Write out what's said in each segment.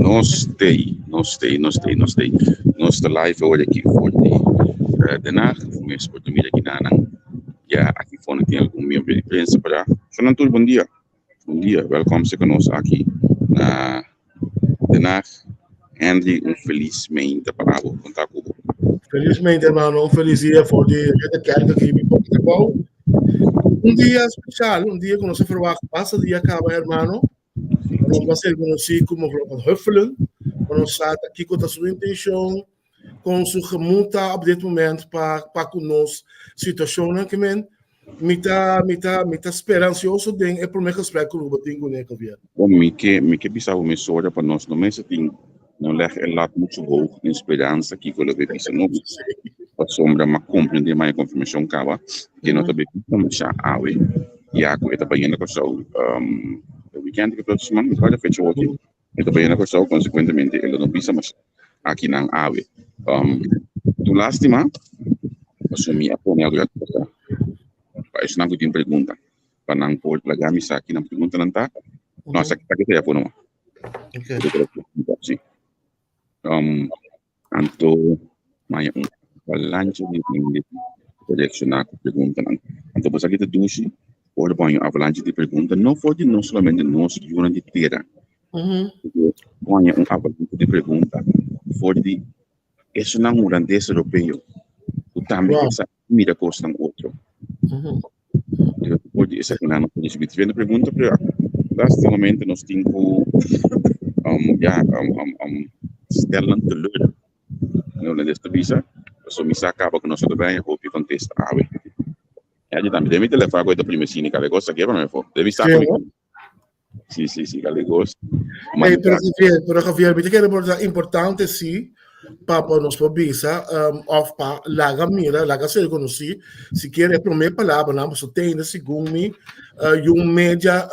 Nos tei, nos tei, nos tei, nos tei. Nos ta live awor aki for di Den Haag. Mes por ta mira kinanan. Ya aki for tin algun miembro di prensa para. Shonan tur bon dia. Bon dia, welkom serka nos aki na Den Haag. Henry, un felis meinta pa abo. Konta ku bo. Felis meinta, hermano. Un felis dia for di Ridderkerk aki mi por trabou. Un dia spesial, un dia ku nos a verwacht basta dia kaba, hermano. Nos a ser konosí komo mevrouw van Huffelen. Pa nos sa ta kiko ta su intenshon, kon su gemoed ta op dit moment pa pa ku nos situashonnan ke men. Mi ta mi ta mi ta speransioso den e promé gesprek ku lo tin kuné, Javier. Bon, mi ke mi ke bisa bo mesora pa nos no mester tin no leg e lat muchu hoog den speransa kiko lo be bisa nos. Pasobra m'a komprendé m'a e konfirmashon kaba ke no ta be bisa masha awe ya ku e ta bayendo Kòrsou e wikènt ku próksimo siman, mi ta wak e fecha awor aki. E ta bayendo Kòrsou konsekuentemente e lo no bisa masha akinan awe. Tu lástima pasobra mi a pone algu pa esnan ku tin pregunta pa nan por laga mi sa ki nan preguntanan ta. No, esaki ta ke afó nomás. Sí. Anto maya un avalancha di hende ta reakshoná ku preguntanan. Anto bo sa ki ta dushi? Ora bo haña un avalancha di pregunta, no for di no solamente nos yunan di tera. Bo haña un avalancha di pregunta for di esunnan hulandes europeo ku tambe ke sa mira kosnan otro. Por di esakinan nos por risibí diferente pregunta, pero lastimamente nos tin ku ya stel nan teleur. En holandés ta bisa, pasobra mi sa kaba ku nos no ta bini hopi kontesta awe. Ya di tambe den mi telefòn ku e ta primi sini kaba e kos ta kebra mi afó. Den mi sa ku mi. Si, si, si, Galegos. Hey, pero Javier, pero Javier, mi te kere por importante si pa pa nos por bisa of pa laga mira, laga ser conocí, si quiere prome palabra nan paso tende segun mi uh, yung media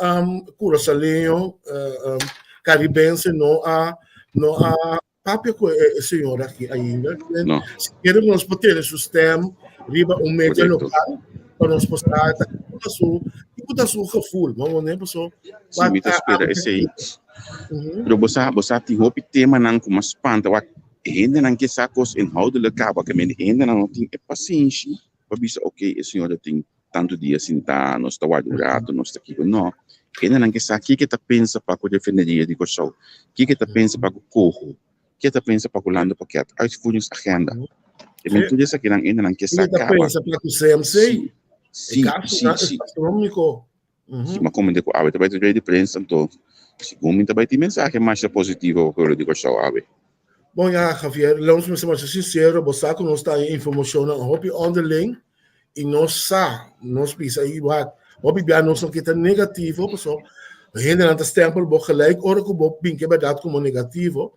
curaçaleño uh, caribense no a no a papia ku e, e señor aki ainda. No. Si quiere nos por tene su stem riba un media Correcto. local pa nos por sa ta kiko ta su kiko ta su gevoel, no? Ne paso Si, mi ta spera esei. Pero bo sa, bo sa tin hopi temanan ku mas spanta wak hendenan ke sa kos inhoudelijk kaba ke men hendenan no tin e pasenshi pa bisa ok e señora tin tantu dia sintá nos ta warda un rato nos ta kiko no hendenan ke sa kiko e ta pensa pa ku refineria di Kòrsou kiko e ta pensa pa ku koho kiko e ta pensa pa ku landepakket uitvoeringsagenda e men tur esakinan hendenan ke sa Kiko ta kaba pensa pa ku CMC si e si kaso si nan si astronómiko. Si m'a komende ku awe ta bai ta rei di prensa anto segun mi ta bai tin mensahe masha positivo pa pueblo di Kòrsou awe. Bon ya Javier, laat nos mester masha sincero, bo sa ku nos ta haña informashonnan hopi onderling i nos sa, nos bisa i wak, hopi bia nos no ke ta negativo paso hendenan ta stempel bo gelijk ora ku bo bin ke bèrdat komo negativo,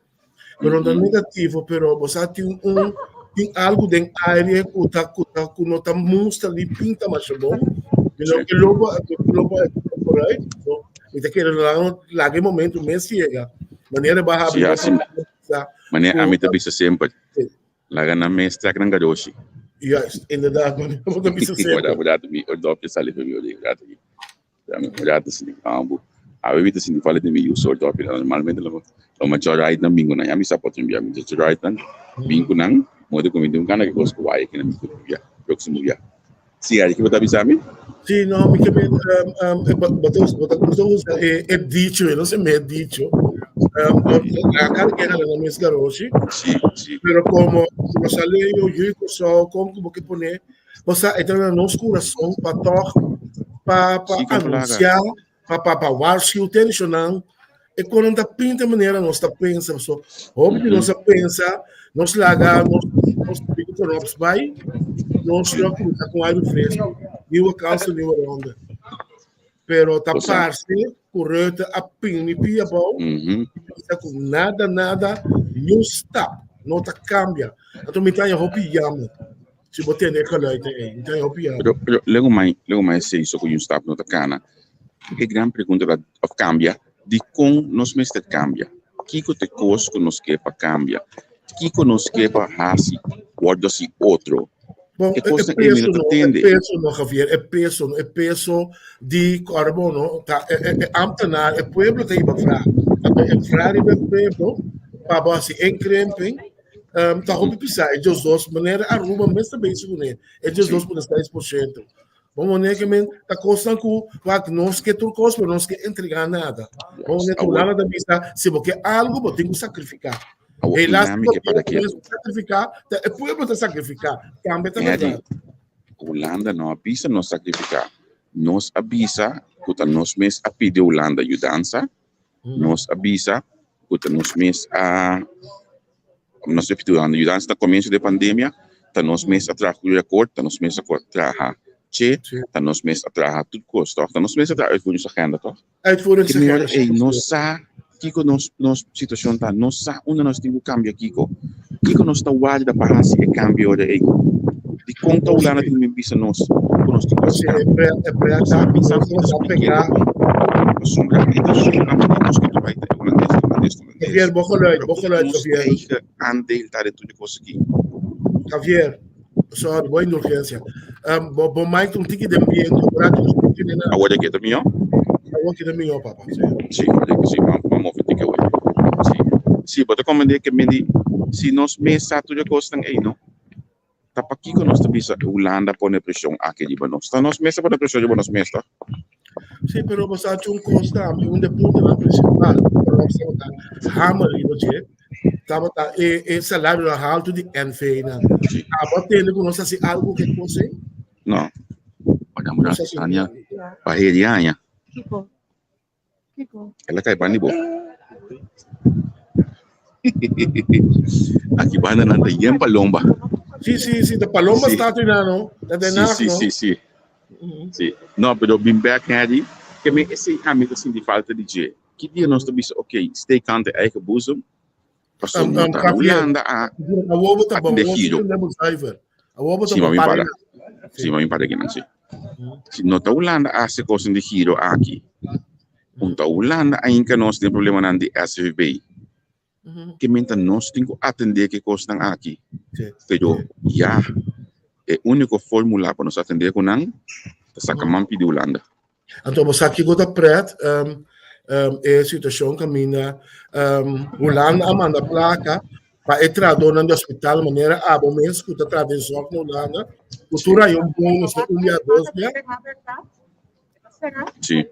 pero no ta negativo pero bo sa tin un tin algo den aire ku ta ku ta ku no ta mustra ni pinta masha bon mi no ke lobo lobo vooruit so mi ta kere laga laga e momento mes yega manera bo a habri Sí, así. sa Manera ku ami ta bisa semper, laga nan mes trek nan garoshi. Juist, inderdaad, manera bo ta bisa Ora semper. ora mi ordopje sali pa mi ora ora aki. Ora ta sinti kambo. Awe mi ta sinti falta di mi yu ordopje. Normalmente lo lo ma joyride nan bin ku nan. Ya mi sa por tin bia. Mi ta joyride nan bin ku nan. Modo ku mi tin un gana ki kos ku waya ki nan mi tur bia. Próximo bia. Si, Ari, ki bo ta bisa mi? Si, no, mi ke men, bo ta bo ta bo ta usa e e dicho, e no se me dicho. A kada ken hala nan mes garoshi. Si, si. Pero komo Kurasoleño, yu i Kòrsou, kon ku bo ke pone, bo sa e ta na nos kurason pa tòg pa pa Si, kon plaga. anunsiá, pa pa pa waarschuw tenshonnan e konan ta pinta manera nos ta pensa. So, hopi di nos a pensa, nos laga nos nos koròps bai, nos lo krusa ku airu fresku, nieuwe kansen, nieuwe ronde. Pero ta parse ku Rutte a pini pia abou, bisa ku nada nada, niun stap no ta kambia. Anto mi ta haña hopi jammer si bo tende e geluid ei, mi ta haña hopi jammer. Pero, pero lego mai, lego mai esei so ku niun stap no ta kana. E gran pregunta ta, of kambia, dikon nos mester kambia? Kiko ta e kos ku nos ke pa kambia? Kiko nos ke pa hasi wòrdu hasi otro? Bon, E e kosnan ei mi peso no ta no, e tende. peso no, Javier, e peso no, e peso di Corbo no, ta e, e, e ambtenaar, e pueblo ta hiba vraag. Anto e vraag riba e pueblo pa bo hasi inkrimping, ta hopi pisá, e 12, manera Aruba mes ta bezig kuné, e 12,6%. Bo mone ke men ta kosnan ku wak nos ke tur kos pero nos ke entregá nada. Bo mone Awor, Hulanda ta bisa si bo ke algu bo tin ku sakrifiká. awor Helaas einan mi bo ke para tin ketu. ku sakrifiká, ta e pueblo ta sakrifiká. Tambe ta Eddie, bèrdat. Hulanda no a bisa nos sakrifiká. Nos a bisa ku ta nos mes a pidi Hulanda yudansa. Nos a bisa ku ta nos mes a nos a pidi Hulanda yudansa na komienso di e pandemia, ta nos mes a traha ku rekord, ta nos mes a traha che, ta nos mes a traha tur kos tòg, ta nos mes a traha uitvoeringsagenda tòg. Uitvoeringsagenda. Ey, nos sa kiko nos nos situashon ta, nos sa unda nos tin ku kambia kiko. Kiko nos ta warda pa hasi e kambio ora ei? Dikon ta Hulanda tin ku bisa nos ku nos tin ku hasi kambio? Nos a bisa splik'é bon, pasobra e ta sona ku nos ke ta bai ta e hulandes, hulandes, hulandes. Javier, bo geluid, bo geluid, Nos Javier. eigen aandeel ta den tur e kos aki. Javier, sorry, bo indulgencia. Bo, bo mic ta un tiki den biento, ora ki nos no tene nada. Awor aki ta mihó? Awor aki ta mihó, papa, sí. Sí, awor aki sí, ma ma move tiki awor. Sí, sí, bo ta comprende ke mi di, si nos mes sa tur e kosnan ei, no? Ta pakiko nos ta bisa Hulanda pone preshon aki riba nos? Ta nos mes ta pone preshon riba nos mes, toch? Sí, pero bo sa un kos tambe, un de puntonan principal ku nos tabata hamer riba dje, tabata e, e salarionan haltu di NV-nan. Sí. Abo a tende ku nos hasi algu ku e kos ei? No. Oya, mura, Nos hasi Tania, pa heri aña. Kiko? Kiko? El a kai banda di bo. Aki banda nan ta yen palomba. Sí, sí, sí, de palomba Sí. está tu no, de Den Sí, Haag, sí, no. sí, sí. Sí. No, pero bin back, Harry. Ke men esei ami ta sinti falta di dje. Ki dia nos ta bisa, ok, steek hand in eigen boezem, pasobra no ta Hulanda a atende giro. Si, mami para. Si, mami para kinan, si. Si no ta Hulanda a hasi kosnan di giro aki, un ta Hulanda a hinka nos den problemanan di SVB. Ke men ta nos tin ku atendé ku e kosnan aki. Pero ya, e úniko fórmula pa nos atendé ku nan ta saka man pidi Hulanda. Anto bo sa kiko ta pret e situashon kaminda Hulanda a manda plaka pa e trahadónan di hospital manera abo mes ku ta traha den zòrg na Hulanda ku tur a un bonus di un bia dos bia. Sí.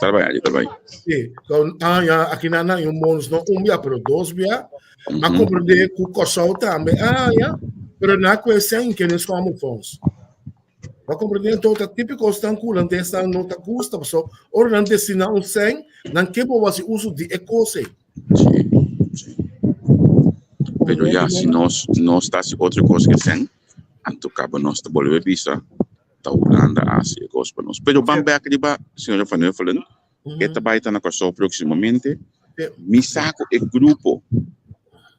Ta bai, Adi, ta bai. Sí. So, ah, ya, aki nan nan un bonus no un bia, pero dos bia. Ma comprende ku Kòrsou tambe, ah, ya. Pero na ku e sen ke nes komo fonds. Ma comprende anto ta típico stan ku hulandes nan no ta gusta, paso ora nan destina un sen, nan ke bo hasi uso di e kos ei. Sí, sí. Pero ya, si nos nos ta hasi otro kos ke sen, anto kaba nos ta bolbe bisa ta Hulanda a hasi e kos pa nos. Pero ban bek riba señora Van Huffelen, e ta bai ta na Kòrsou próksimamente. Mi sa ku e grupo,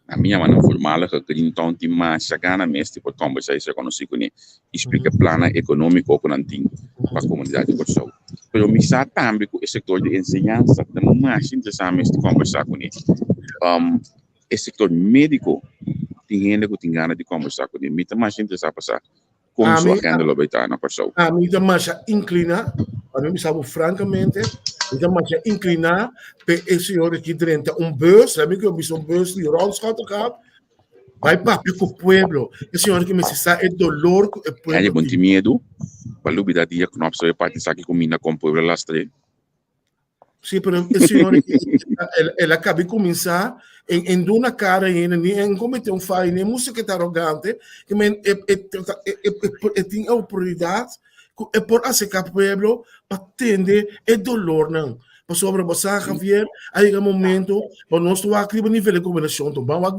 na mi yama nan voormalige Green Town, tin masha gana mes di por kòmbersá i ser konosí kuné i splika e plannan ekonómiko ku nan tin pa komunidat di Kòrsou. Pero mi sa tambe ku e sektor di enseñansa ta masha interesá mes di kòmbersá kuné. E sektor médiko tin hende ku tin gana di kòmbersá kuné. Mi ta masha interesá pa sa Kon su agenda lo bay ta na Kòrsou? Ami ta masha inkliná, pa mi bisa bo frankamente, mi ta masha inkliná p'e e señor aki drenta un bus, laat mi ku bisa un bus di Rondschotten gehad, bai papia ku pueblo. E señor aki mester sa e dolor ku e pueblo tin. Bon tin miedu pa lubida dia ku no a sabe parti esaki kuminda kon pueblo a lastr'é. Sí, pero e señor el a cabi cuminsa en en duna cara hende ni en comete un fallo ni musa que ta arrogante que men e e e e e tin autoridad cu e por acerca pueblo pa tende e dolornan pasobra bo sa Javier a yega momento pa nos wak riba nivel di gobernacion to ban wak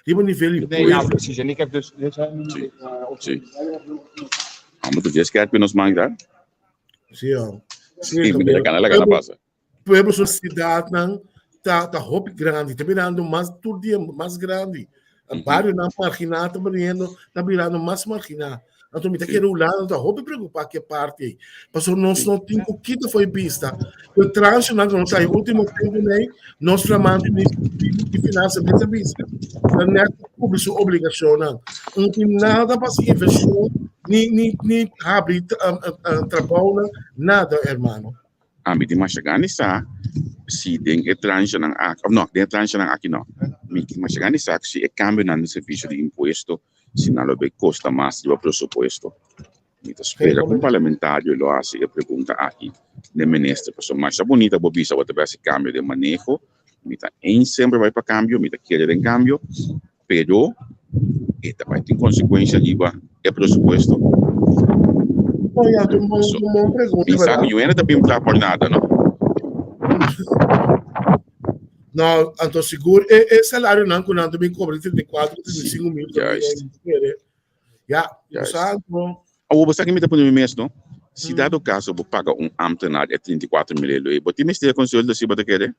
riba nivel di Nee, ja, pueblo. precies. En ik heb dus. Dit zijn nu, Sí, op sí. Amo te dies kerk nos man daar. Sí, ja. Sí, mi ta gana laga na pasa. Pueblo su ciudadnan ta ta hopi grandi, ta birando mas tur dia mas grandi. Barionan marginá ta biriendo, ta birando mas marginá. Anto mi ta kere Hulanda ta hopi preokupá ku e parti ei. Pasobra nos no tin ku kita for e bista. Ku e transhonnan ku nos a haña último tempu nei, nos flamante minister di Finansa mes a bisa, ta nèt pa kubri su obligashonnan. No tin nada pa hasi invershon ni ni ni habri trabounan, nada hermano. Ami tin masha gana di sa si den e transhanan aki, of no, den e transhanan aki no. Mi tin masha gana di sa si e kambionan den servisio di impuesto, si nan lo bay kosta mas riba presupuesto. Mi ta spera ku un parlamentario lo hasi e pregunta aki n'e minister, pasobra masha bunita bo bisa bo ta bai hasi kambio den maneho, mi ta eens semper bai pa kambio, mi ta kere den kambio, pero e ta bai tin konsekuensia riba e presupuesto. So, mi sa ku Joena ta bin kla por nada, no? No, anto sigur e e salarionan ku nan ta bin kobra di 34, 35 mil ta bin kere. Ja, Juist. sa no. Awor bo sa ke mi ta pone mi mes no? Si dado caso bo paga un ambtenaar e 34 mil euro ei, bo tin mester e consulta si bo ta kere?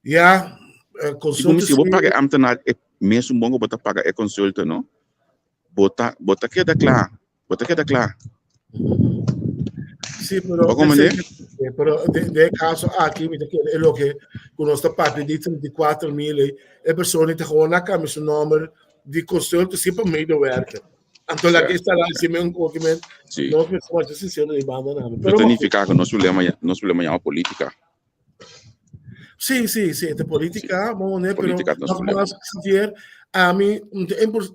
Ja, Si bo consulta si bo si. paga e ambtenaar e mesun bon ku bo ta paga e consulta no, bo ta bo ta keda kla, bo ta keda kla. Sí, pero Bo comprende? ese- pero de, de caso aki mi ta kere e loke ku nos ta papia di 34 mil ei, e persona ta gewoon a cambia su nomber di consulta sí pa medewerker. Anto la Ja. que está lá si men ook men Sí. nos me somos sincero di banda nada. Pero Pero significa ku nos problema nos problema llama política. Sí, sí, sí, de política, bon, né, pero Política nos problema. nogmaals, Xavier, a mi no ta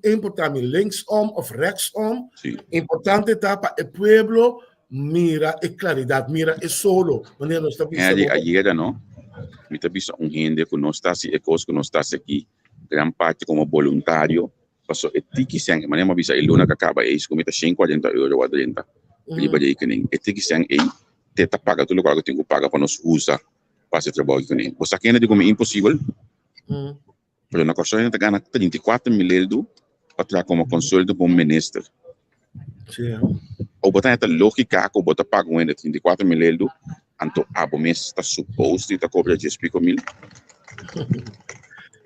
importa mi linksom of rechtsom, Sí. importante ta pa e pueblo mira e claridad, mira e solo, manera nos ta bisa. Henry, ayera no, mi ta bisa un hende ku nos ta hasi e kos ku nos ta hasi aki, gran parti komo boluntario, paso e tiki sèn, manera mi a bisa e luna ku a kaba ei, ku mi ta 140 euro a drenta riba rekening, e tiki sèn ei te ta paga tur lokual ku tin ku paga pa nos usa pa hasi e trabou aki kuné. Bo sa kende di komo imposibel? Pero na Kòrsou hende ta gana 34 mil eldu pa traha komo konsulto pa un minister. Sí. Bo ta ta lógika ku bo ta paga un hende 34.000 eldu, anto abo mes ta supposed di ta kobra 10 pico mil.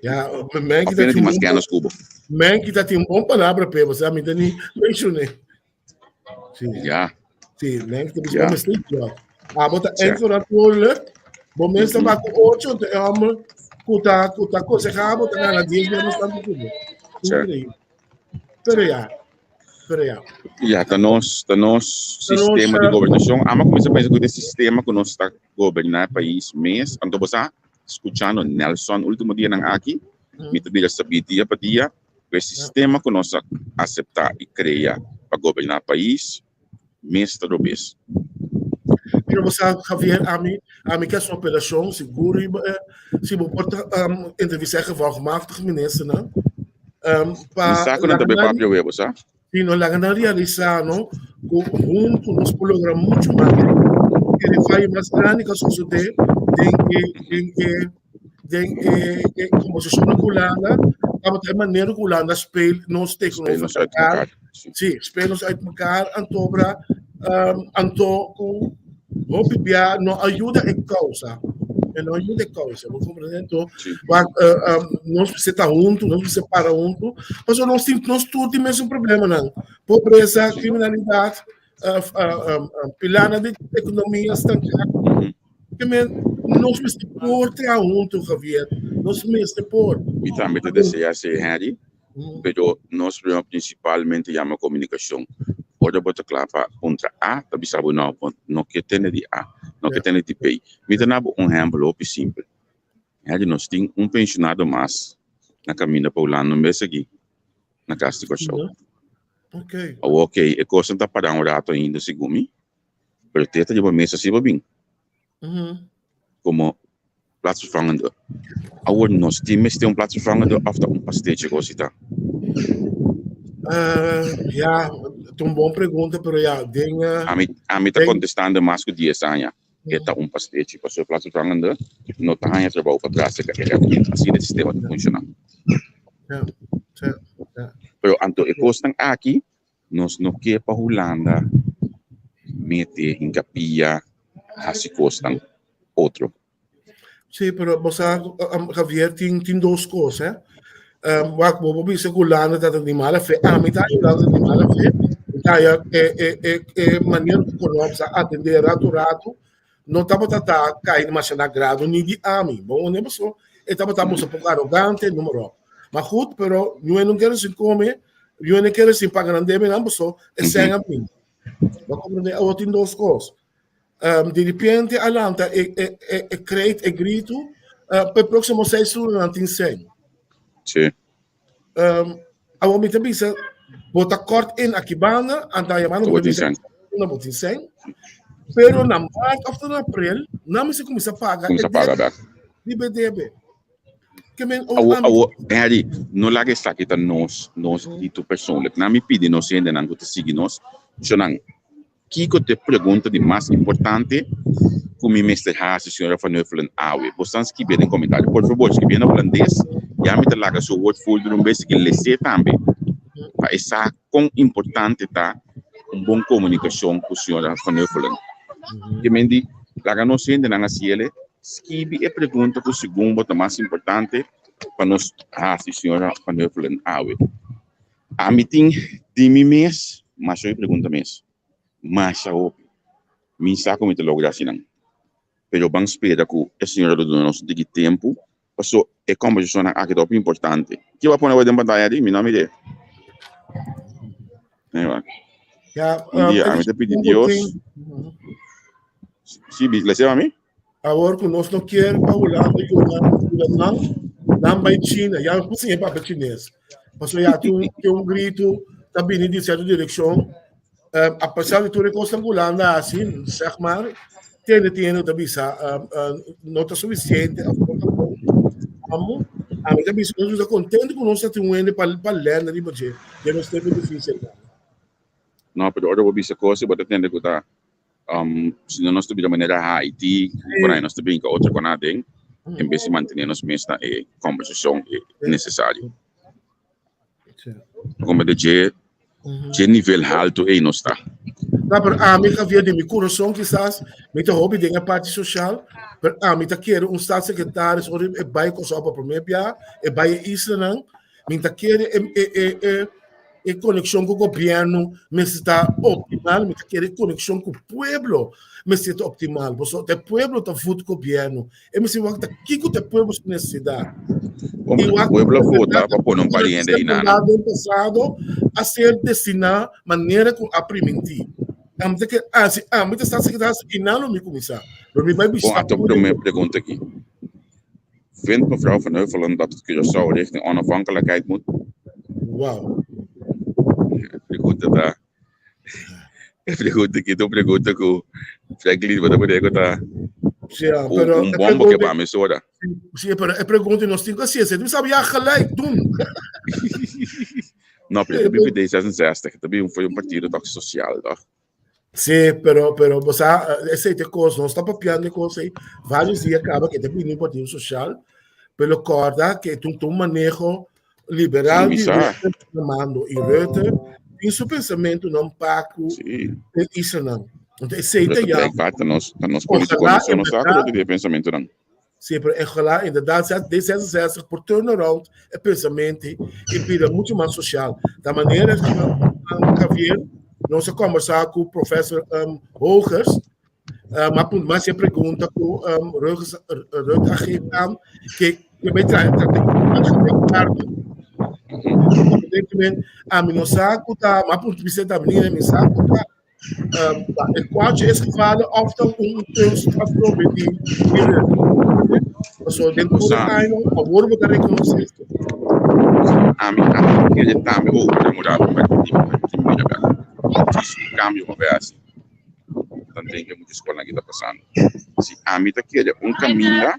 Ja, men Of kita tin mas tin ganas ku bo. Men kita tin un bon palabra pe, você a mi ni mencioné. Sí. Ja. Sí, men kita Ja. yeah. mistake ja. Ah, bota Ja. eindverantwoordelijk. Bo mensen mm -hmm. ocho, te homem kuta kuta aconsejar, bota gana 10 menos tanto tudo. Ja. Pero ja. Pero ja. Ja, ta nos sistema di gobernashon. Ami a kuminsá pensa ku e sistema ku nos ta goberná e pais mes. Anto bo sa, skuchando Nelson último dianan aki, mi ta bira sabí dia pa dia, ku e sistema ku nos a aseptá i krea pa goberná pais mes ta robes. Pero bo sa, Javier, ami ke hasi un apelashon, sigur riba e, si bo por ta entrevistá e gevolgmachtig ministernan, pa Mi sa ku nan ta bay papia web, bo sa? Si no laga nan realisá, no, ku huntu nos por logra muchu mas. E fallo mas grandi ku a sosodé den e den e den e e kombersashon ku Hulanda tabata e manera ku Hulanda speel nos Speel tegenover nos uit mekaar. mekaar. Si. Sí, speel nos uit mekaar anto obra anto ku hopi bia no a yuda e kousa. E no a yuda e kousa, bo komprende? Anto Sí. wak nos mester ta huntu, nos mester para huntu, pasobra nos tin nos tur tin mesun problemanan. Pobresa, Sí. kriminalidat, pilanan di ekonomia stanká. Ke men nos mester por traha huntu, Javier. Nos mester por. Mi tambe ta desea esei, Henry. Pero nos problema principalmente yama comunicacion. Ora bo ta cla pa puntra A, ta bisa bo no, bo no ke tende di A, no ke tende di B. Mi ta na bo un ehempel hopi simpel. Henry, nos tin un pensionado mas na caminda pa Hulanda un bes aki na cas di Kòrsou. Awor ok, e cosnan ta para un rato ainda segun mi, pero te ta riba mesa si bo bin. Como plaatsvervangende. Awor nos tin mester un plaatsvervangende of ta un pastechi cos ta? Ja, ta un bon pregunta, pero ja, den Ami ta contestando mas cu 10 aña. E ta un pastechi, pasobra e plaatsvervangende no ta haña trabou pa tras e herramienta. Asina e sistema ta funciona. Pero anto e cosnan aki nos no ke pa Hulanda mete hincapia haci cosnan otro. Sí, pero bo sa, Javier, tin dos cos, eh. Wak, bo por bisa cu Hulanda ta di mala fe. Ami ta haya Hulanda di mala fe. Mi ta haya e manera cu Knops a atende rato rato no tabata ta cay demasiado na grado ni di ami. Bo ne paso e tabata mucho poco arrogante, noem maar op. Maar goed, pero nu no quiere sin come, nu no quiere sin paga nan debe nan paso e sen a bin. Bo comprende? Awor tin dos cos. Di repente a lanta e e e e kreet e gritu pa e próximo 6 lunanan tin sen. Sí. Awor mi ta bisa bo ta kort in aki banda anta yamando Bo tin sen. Na bo tin sen. Pero na maart of na april nan mester kuminsá paga Kuminsá paga bek. Riba e debe. Ke men Awor, awor, Harry, no laga esaki ta nos, nos gritu persoonlijk. Nan mi pidi nos hendenan ku ta sigui nos, shonnan, Kiko ta e pregunta di mas importante ku mi mester hasi señora Van Huffelen awe? Bo stan skibié den komentario. Por fabor, skibié na hulandes, ya mi ta laga su woordvoerder un bes i les'é tambe pa e sa kon importante ta un bon komunikashon ku señora Van Huffelen. Ke men di, laga nos hendenan hasiel e, skibi e pregunta ku segun bo ta mas importante pa nos hasi señora Van Huffelen awe. Ami tin di mi mes masha hopi pregunta mes, masha hopi. Mi sa ku mi ta logra hasi nan, pero ban spera ku e Señor lo duna nos un tiki tempu, paso e kombersashonnan aki ta hopi importante. Ki bo a pone awor den pantaya di? Mi no a mir'é. Un dia ami ta pidi Dios. Si, lese pa mi. Awor ku nos no kier pa Hulanda yuda yuda nan, nan bai China. Ya nos por siña papia chines. Pasobra ya tin un tin un gritu ta bini di sierto direkshon. A pesar di tur e kosnan ku Hulanda hasi, sèg mar, tende tin hende ku ta bisa no ta sufisiente òf no ta bon. Amo, ami ta bisa nos ta kontentu ku nos ta tin un hende pa pa lèn riba dje den nos tempu difísil. No, pero ora bo bisa kos bo ta tende ku ta Si no nos ta bira manera Haiti, por ahí nos ta brinca otro con aden, en vez di mantene nos mes na e conversacion e necesario. Como de dje, dje nivel halto ei nos ta. Ta, pero ami, Javier, di mi kurason kisas, mi ta hopi den e parti sosial, pero ami ta kere un staatssecretaris ora e bai Kòrsou pa promé bia, e bai e islanan, mi ta kere e e e e e konekshon ku gobièrnu mester ta optimal, mi ta kere e konekshon ku pueblo mester ta optimal, pasobra ta e pueblo ta vut gobièrnu, e mester wak ta kiko ta e pueblo su nesesidat. Como e pueblo vota pa pone un par di hende einan. Den pasado a ser destiná manera ku a primintí. Ami ta kere hasi, ami ta staatssecretaris einan lo mi kuminsá. Lo mi bai Bon, bishitá ato tur promé hende. pregunta aki. Vindt mevrouw Van Huffelen dat Curaçao richting onafhankelijkheid moet? Wow. E pregunta ta e pregunta aki ta un pregunta ku Franklin bo ta pone ku ta Ja, un pero un e bombo ke pregunta pa mi sora. Sí, pero e pregunta nos tin ku hasi esei. Mi sabi ya gelijk doen. No, pero e ta bin D66, ta bin foi un partido toch social toch? Sí, pero, pero, bo sa, esei ta e kos, nos ta papiando e kos ei varios dia kaba ke ta bini un partido social, pero kòrda ke ta un maneho liberal Sí, mi di sa. Rutte na mando i Rutte tin su pensamentunan pa ku Sí. e islanan. Anto esei ta Rutte yama. blijkbaar ta nos, ta nos polítiko, Ojalá nos no sa ku inderdaad Rutte tin e pensamentunan. Sí, pero ojalá inderdaad sea D66 por turn around e pensamiento y bira mucho mas social. Ta manera Javier, nos a conversa cu professor Hogers, maar punt mas e pregunta cu Rutgers, Rutte a geef aan, que que bay trae Evidentemente, ami no sa cu ta, maar punt bisa ta manera mi sa cu ta E kwartje is gevallen of ta un kunst atrobe di di Paso den tur aña awor bo ta rekonosé. Ami ami kere tambe oh pero murado pa di di mira bek. Muchísimo cambio pa bay hasi. Dan den ke mucha skolnan aki ta pasando. Si ami ta kere un kaminda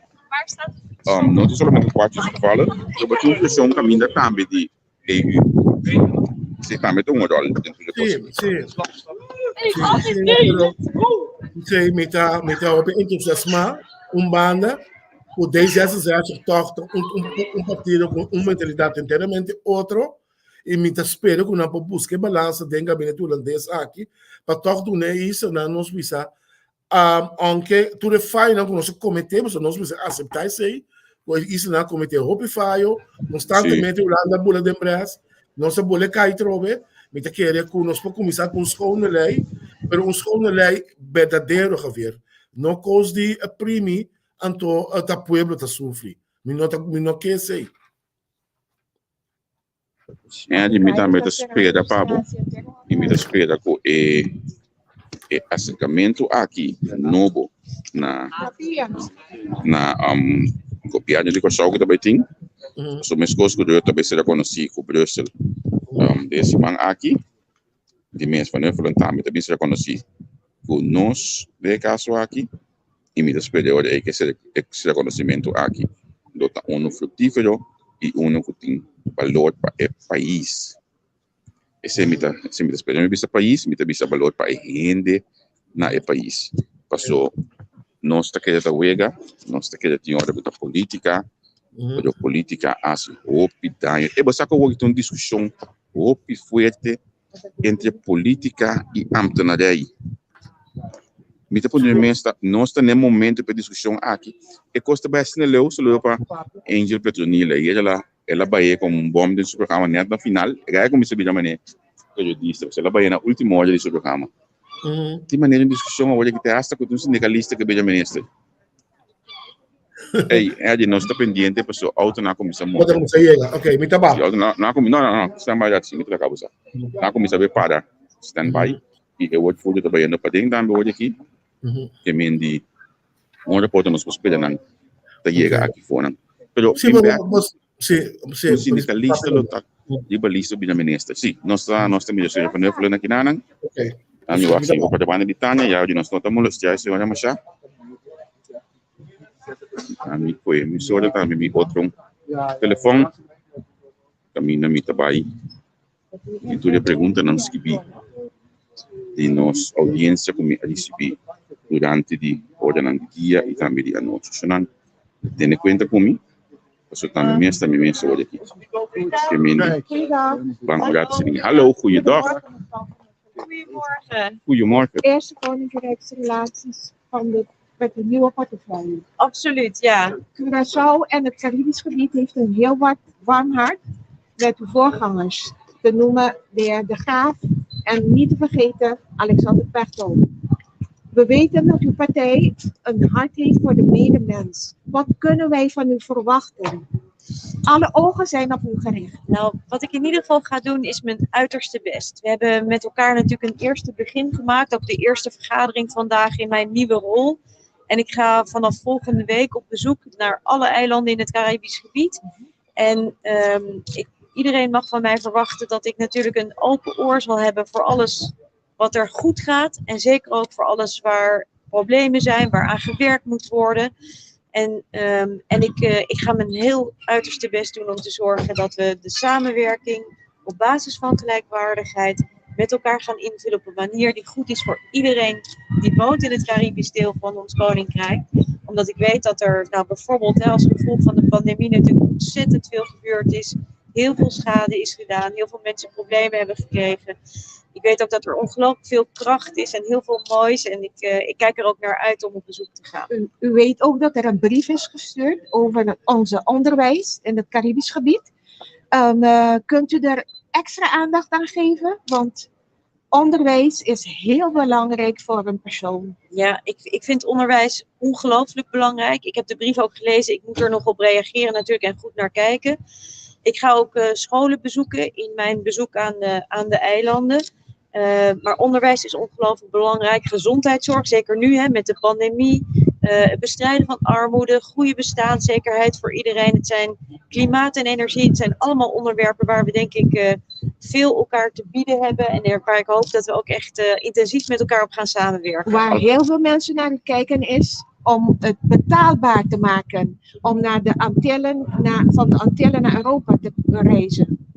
no ta solamente kwartjes gevallen pero bo tin un preshon kaminda tambe di EU. Si tambe ta un rol den tur e Sí, kos. sí. Sí, sí, pero sí, mi ta, mi ta hopi entusiasmá un banda ku D66 tòg ta un, un, un partido ku un mentalidat enteramente otro i mi ta spera ku nan por buska e balansa den gabinete hulandes aki pa tòg duna e islanan nos bisa Aunke tur e fayonan ku nos a kometé, pasobra nos mester aseptá esei, ku e islanan a kometé hopi fayo, konstantemente Hulanda a bula den bres, nos a bula e kai trobe, mi ta kere ku nos por kuminsá ku un schone lei, pero un schone lei berdadero, Javier, no kos di primi anto ta pueblo ta sufri, mi no ta mi no ke esei. Andy, mi tambe ta spera pa bo i mi ta spera ku e e aserkamentu aki nobo na na gobièrnu di Kòrsou ku ta bai tin, pasobra meskos ku Rutte ta bai ser rekonosí ku Brussel den e siman aki, di mes Van Huffelen tambe ta bin ser rekonosí ku nos den e kaso aki. I mi ta spera ora ei ku e rekonosimentu aki lo ta unu fruktífero i unu ku tin balor pa e pais. Esei mi ta esei mi ta spera. Mi bisa pais, mi ta bisa balor pa e hende na e pais. Paso nos ta keda ta wega, nos ta keda tin ora ku ta polítika, pero polítika hasi hopi daño. E bo sa ku awor tin un diskushon hopi fuerte entre politica y ambtenarij. Mi ta pone mes ta nos ta n'e momento pa e discusion aki. E cos ta bai asina leu, saludo pa Angel Petronila y ella el a bai como un bom den su programa net na final, e a cuminsa bira mane periodista, pasobra el a bai na ultimo hora di su programa. Tin manera un discusion awor aki te hasta cu tin un sindicalista ke bira minister. Ey, Eddie, nos ta pendiente paso auto na cuminsa Bo move. ta cuminsa yega. Ok, mi ta ba. Si, auto na, na cuminsa, no, no, no, stand by dat, si, mi ta laga bo sa. Na cuminsa be para, stand by, y e woordvoerder ta bayendo paden tambe hoor aki, ke men di un reporter nos por spera nan ta yega aki for nan. Pero, Si, in bo, back, bo, si, si. un sindicalista lo ta riba lista bira minister. Si, nos ta, nos ta mira señor Van Huffelen aki nanan. Ok. Ami wak si pa banda di Tania, ya di nos no ta molestia e señora masha. Ami koe mi sora tambe mi otro telefon. Kaminda mi ta bai di tur e preguntanan skibí di nos audiencia ku mi a risibí durante di oranan di dia i tambe di anochi. So nan tene kuenta ku mi, pasobra ta mi mes ta mi mes ora aki. Ke mende ban un ratu sininga. Hallo, goeiedag. Goedemorgen. Goedemorgen. Eerste koninkrijksrelaties van de, met de nieuwe portefeuille. Absoluut, ja. Curaçao en het Caribisch gebied heeft een heel warm hart met uw voorgangers. Te noemen de heer De Graaf en niet te vergeten Alexander Pechtold. We weten dat uw partij een hart heeft voor de medemens. Wat kunnen wij van u verwachten? Alle ogen zijn op u gericht. Nou, wat ik in ieder geval ga doen is mijn uiterste best. We hebben met elkaar natuurlijk een eerste begin gemaakt. Ook de eerste vergadering vandaag in mijn nieuwe rol. En ik ga vanaf volgende week op bezoek naar alle eilanden in het Caribisch gebied. En iedereen mag van mij verwachten dat ik natuurlijk een open oor zal hebben voor alles wat er goed gaat. En zeker ook voor alles waar problemen zijn, waar aan gewerkt moet worden. En ik ga mijn heel uiterste best doen om te zorgen dat we de samenwerking op basis van gelijkwaardigheid met elkaar gaan invullen op een manier die goed is voor iedereen die woont in het Caribisch deel van ons koninkrijk. Omdat ik weet dat er nou, bijvoorbeeld, hè, als gevolg van de pandemie natuurlijk ontzettend veel gebeurd is. Heel veel schade is gedaan, heel veel mensen problemen hebben gekregen. Ik weet ook dat er ongelooflijk veel kracht is en heel veel moois. En ik kijk er ook naar uit om op bezoek te gaan. U weet ook dat er een brief is gestuurd over onze onderwijs in het Caribisch gebied. Kunt u daar extra aandacht aan geven? Want onderwijs is heel belangrijk voor een persoon. Ja, ik vind onderwijs ongelooflijk belangrijk. Ik heb de brief ook gelezen. Ik moet er nog op reageren natuurlijk en goed naar kijken. Ik ga ook scholen bezoeken in mijn bezoek aan de eilanden. Maar onderwijs is ongelooflijk belangrijk. Gezondheidszorg, zeker nu, hè, met de pandemie. Het bestrijden van armoede, goede bestaanszekerheid voor iedereen. Het zijn klimaat en energie. Het zijn allemaal onderwerpen waar we, denk ik, veel elkaar te bieden hebben. En waar ik hoop dat we ook echt intensief met elkaar op gaan samenwerken. Waar heel veel mensen naar het kijken is om het betaalbaar te maken. Om naar de Antillen, van de Antillen naar Europa te reizen.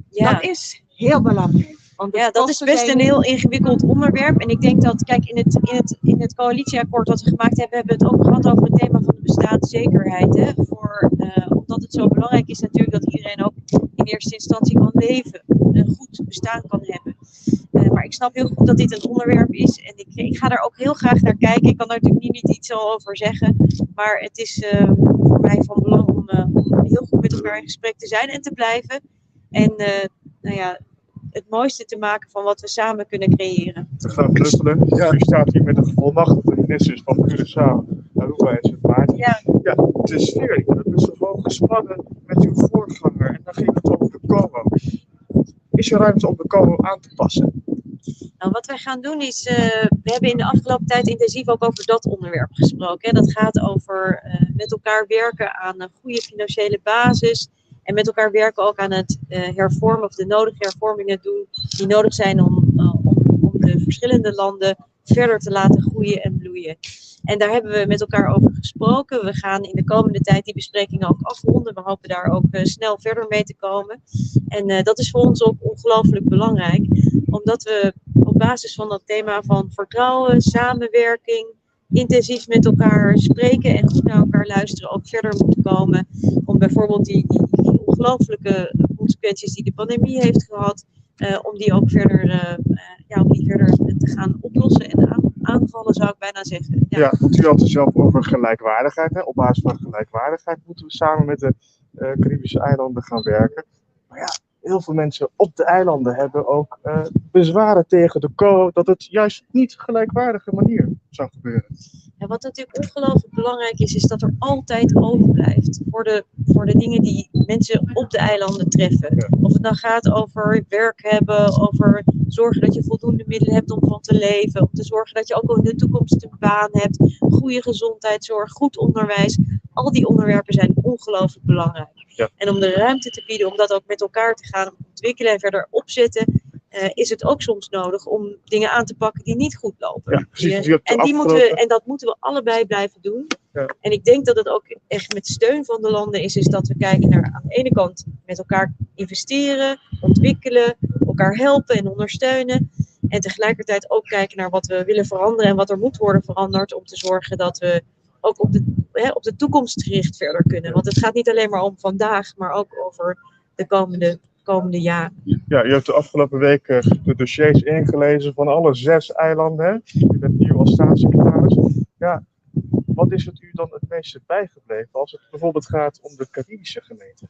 Dat is heel belangrijk. Want de Ja, dat is kosten best zijn een heel ingewikkeld onderwerp. En ik denk dat, kijk, in het coalitieakkoord dat we gemaakt hebben, hebben we het ook gehad over het thema van de bestaanszekerheid. Hè? Omdat het zo belangrijk is natuurlijk dat iedereen ook in eerste instantie kan leven. Een goed bestaan kan hebben. Maar ik snap heel goed dat dit een onderwerp is. En ik ga daar ook heel graag naar kijken. Ik kan daar natuurlijk nu niet iets over zeggen. Maar het is voor mij van belang om heel goed met elkaar in gesprek te zijn en te blijven. En nou ja, het mooiste te maken van wat we samen kunnen creëren. Mevrouw Brusselen, u staat hier met een gevolmachtigde ministers van Curaçao, Aruba en Sint Maarten. Ja, de sfeer, dat is toch wel gespannen met uw voorganger en dan ging het over de COHO. Is er ruimte om de COHO aan te passen? Nou, wat wij gaan doen is, we hebben in de afgelopen tijd intensief ook over dat onderwerp gesproken. Hè. Dat gaat over met elkaar werken aan een goede financiële basis. En met elkaar werken ook aan het hervormen of de nodige hervormingen doen die nodig zijn om de verschillende landen verder te laten groeien en bloeien. En daar hebben we met elkaar over gesproken. We gaan in de komende tijd die besprekingen ook afronden. We hopen daar ook snel verder mee te komen. En dat is voor ons ook ongelooflijk belangrijk. Omdat we op basis van dat thema van vertrouwen, samenwerking, intensief met elkaar spreken en goed naar elkaar luisteren, ook verder moeten komen. Om bijvoorbeeld die ongelooflijke consequenties die de pandemie heeft gehad, om die ook verder, ja, om die verder te gaan oplossen en aanvallen, zou ik bijna zeggen. Ja. Ja, want u had het zelf over gelijkwaardigheid. Hè? Op basis van gelijkwaardigheid moeten we samen met de Caribische eilanden gaan werken. Maar ja, heel veel mensen op de eilanden hebben ook bezwaren tegen de COHO dat het juist niet gelijkwaardige manier zou gebeuren. Ja, wat natuurlijk ongelooflijk belangrijk is, is dat er altijd oog blijft voor de dingen die mensen op de eilanden treffen. Of het nou gaat over werk hebben, over zorgen dat je voldoende middelen hebt om van te leven, om te zorgen dat je ook in de toekomst een baan hebt, goede gezondheidszorg, goed onderwijs. Al die onderwerpen zijn ongelooflijk belangrijk. En om de ruimte te bieden om dat ook met elkaar te gaan ontwikkelen en verder opzetten, is het ook soms nodig om dingen aan te pakken die niet goed lopen. Ja, precies. U hebt de En dat moeten we allebei blijven doen. En ik denk dat het ook echt met steun van de landen is, is dat we kijken naar aan de ene kant met elkaar investeren, ontwikkelen, elkaar helpen en ondersteunen. En tegelijkertijd ook kijken naar wat we willen veranderen en wat er moet worden veranderd om te zorgen dat we ook hè, op de toekomst gericht verder kunnen. Want het gaat niet alleen maar om vandaag, maar ook over de komende komende jaren. Ja, u hebt de afgelopen weken de dossiers ingelezen van alle zes eilanden. Hè? U bent nieuw als staatssecretaris. Ja, wat is het u dan het meeste bijgebleven als het bijvoorbeeld gaat om de Caribische gemeente?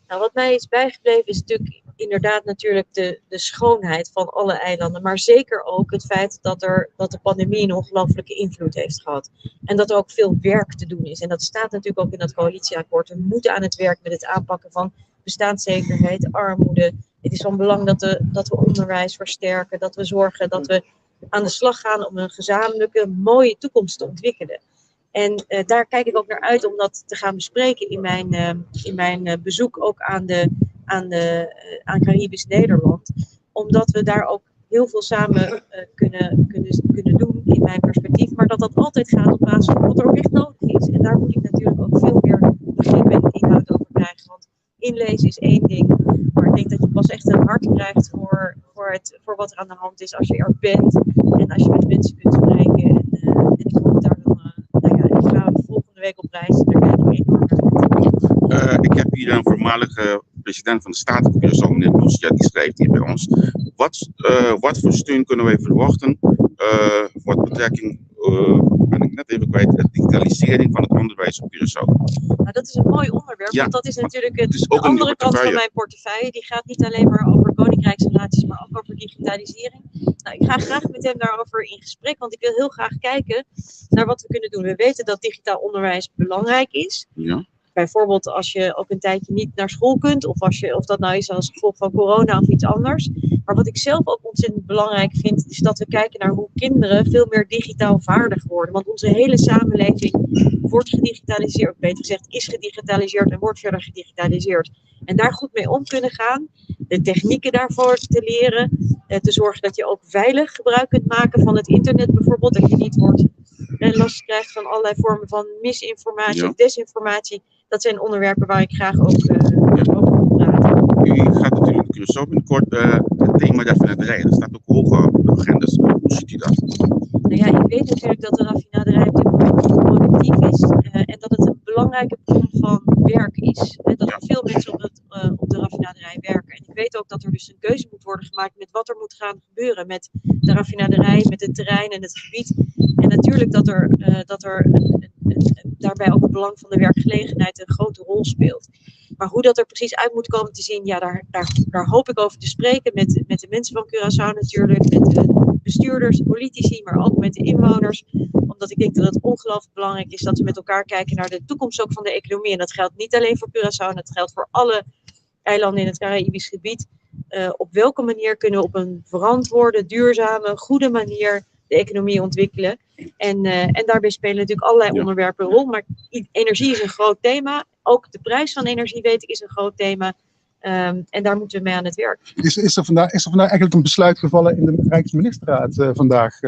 Nou, wat mij is bijgebleven is natuurlijk inderdaad natuurlijk de schoonheid van alle eilanden. Maar zeker ook het feit dat de pandemie een ongelooflijke invloed heeft gehad. En dat er ook veel werk te doen is. En dat staat natuurlijk ook in dat coalitieakkoord. We moeten aan het werk met het aanpakken van bestaanszekerheid, armoede. Het is van belang dat we onderwijs versterken. Dat we zorgen dat we aan de slag gaan om een gezamenlijke mooie toekomst te ontwikkelen. En daar kijk ik ook naar uit om dat te gaan bespreken in mijn bezoek ook aan Caribisch Nederland. Omdat we daar ook heel veel samen kunnen doen in mijn perspectief. Maar dat dat altijd gaat op basis van wat er ook echt nodig is. En daar moet ik natuurlijk ook veel meer begrip en inhoud over krijgen. Want inlezen is één ding. Maar ik denk dat je pas echt een hart krijgt voor wat er aan de hand is als je er bent. En als je met mensen kunt spreken. En ik hoop daar dan, nou ja, ik ga volgende week op reis. Daar kijk ik enorm naar uit. Ik heb hier een voormalige president van de Staten van Curaçao, meneer Lucia, die schrijft hier bij ons. Wat voor steun kunnen wij verwachten wat betrekking, ben ik net even kwijt, de digitalisering van het onderwijs op Curaçao? Nou, dat is een mooi onderwerp, Ja, want dat is natuurlijk het is de ook een andere kant van portefeuille. mijn portefeuille. Die gaat niet alleen maar over koninkrijksrelaties, maar ook over digitalisering. Nou, ik ga graag met hem daarover in gesprek, want ik wil heel graag kijken naar wat we kunnen doen. We weten dat digitaal onderwijs belangrijk is. Bijvoorbeeld als je ook een tijdje niet naar school kunt, of dat nou is als gevolg van corona of iets anders. Maar wat ik zelf ook ontzettend belangrijk vind, is dat we kijken naar hoe kinderen veel meer digitaal vaardig worden. Want onze hele samenleving wordt gedigitaliseerd, of beter gezegd is gedigitaliseerd en wordt verder gedigitaliseerd. En daar goed mee om kunnen gaan, de technieken daarvoor te leren, te zorgen dat je ook veilig gebruik kunt maken van het internet bijvoorbeeld, dat je niet last krijgt van allerlei vormen van misinformatie of desinformatie. Dat zijn onderwerpen waar ik graag ook over wil praten. U gaat natuurlijk Curaçao binnenkort het thema raffinaderij. Dat staat ook hoog op de agenda. Hoe ziet u dat? Nou ja, ik weet natuurlijk dat de raffinaderij op dit moment productief is en dat het een belangrijke bron van werk is. En dat er veel mensen op de raffinaderij werken. En ik weet ook dat er dus een keuze moet worden gemaakt met wat er moet gaan gebeuren met de raffinaderij, met het terrein en het gebied. En natuurlijk dat er daarbij ook het belang van de werkgelegenheid een grote rol speelt. Maar hoe dat er precies uit moet komen te zien, ja, daar hoop ik over te spreken met de mensen van Curaçao natuurlijk, met de bestuurders, de politici, maar ook met de inwoners. Omdat ik denk dat het ongelooflijk belangrijk is dat we met elkaar kijken naar de toekomst ook van de economie. En dat geldt niet alleen voor Curaçao, dat geldt voor alle eilanden in het Caraïbisch gebied. Op welke manier kunnen we op een verantwoorde, duurzame, goede manier de economie ontwikkelen? En daarbij spelen natuurlijk allerlei onderwerpen een rol. Maar energie is een groot thema. Ook de prijs van energie, weet ik, is een groot thema. En daar moeten we mee aan het werk. Is er vandaag eigenlijk een besluit gevallen in de Rijksministerraad vandaag?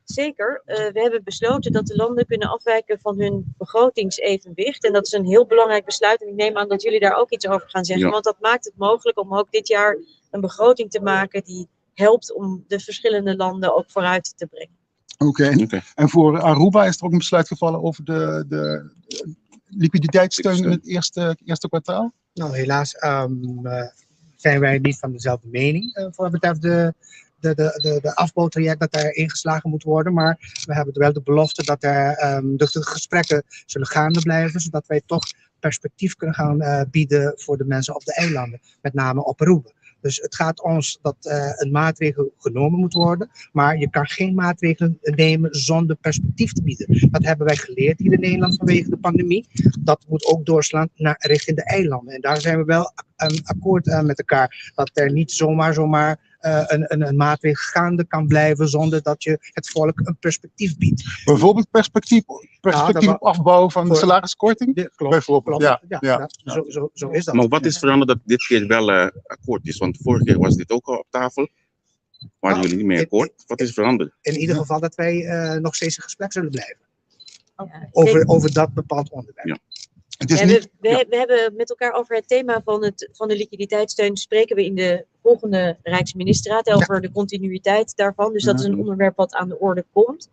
Zeker. We hebben besloten dat de landen kunnen afwijken van hun begrotingsevenwicht. En dat is een heel belangrijk besluit. En ik neem aan dat jullie daar ook iets over gaan zeggen. Ja. Want dat maakt het mogelijk om ook dit jaar een begroting te maken die helpt om de verschillende landen ook vooruit te brengen. Oké. En voor Aruba is er ook een besluit gevallen over de liquiditeitssteun in het eerste kwartaal? Nou, helaas zijn wij niet van dezelfde mening voor wat betreft de afbouwtraject dat daar ingeslagen moet worden. Maar we hebben wel de belofte dat de gesprekken zullen gaande blijven, zodat wij toch perspectief kunnen gaan bieden voor de mensen op de eilanden, met name op Aruba. Dus het gaat ons dat een maatregel genomen moet worden, maar je kan geen maatregelen nemen zonder perspectief te bieden. Dat hebben wij geleerd hier in Nederland vanwege de pandemie. Dat moet ook doorslaan naar richting de eilanden. En daar zijn we wel een akkoord met elkaar. Dat er niet zomaar een maatregel gaande kan blijven zonder dat je het volk een perspectief biedt. Bijvoorbeeld perspectief op afbouw van de salariskorting? Ja, klopt. Bijvoorbeeld, Klopt. ja. Ja, zo is dat. Maar wat is veranderd dat dit keer wel akkoord is? Want vorige keer was dit ook al op tafel. Waren Nou, jullie niet meer akkoord? Wat is veranderd? In ieder geval dat wij nog steeds in gesprek zullen blijven. Ja, Over dat bepaald onderwerp. Het is Ja, niet, we hebben met elkaar over het thema van de liquiditeitssteun spreken we in de volgende Rijksministerraad over de continuïteit daarvan. Dus dat is een onderwerp wat aan de orde komt.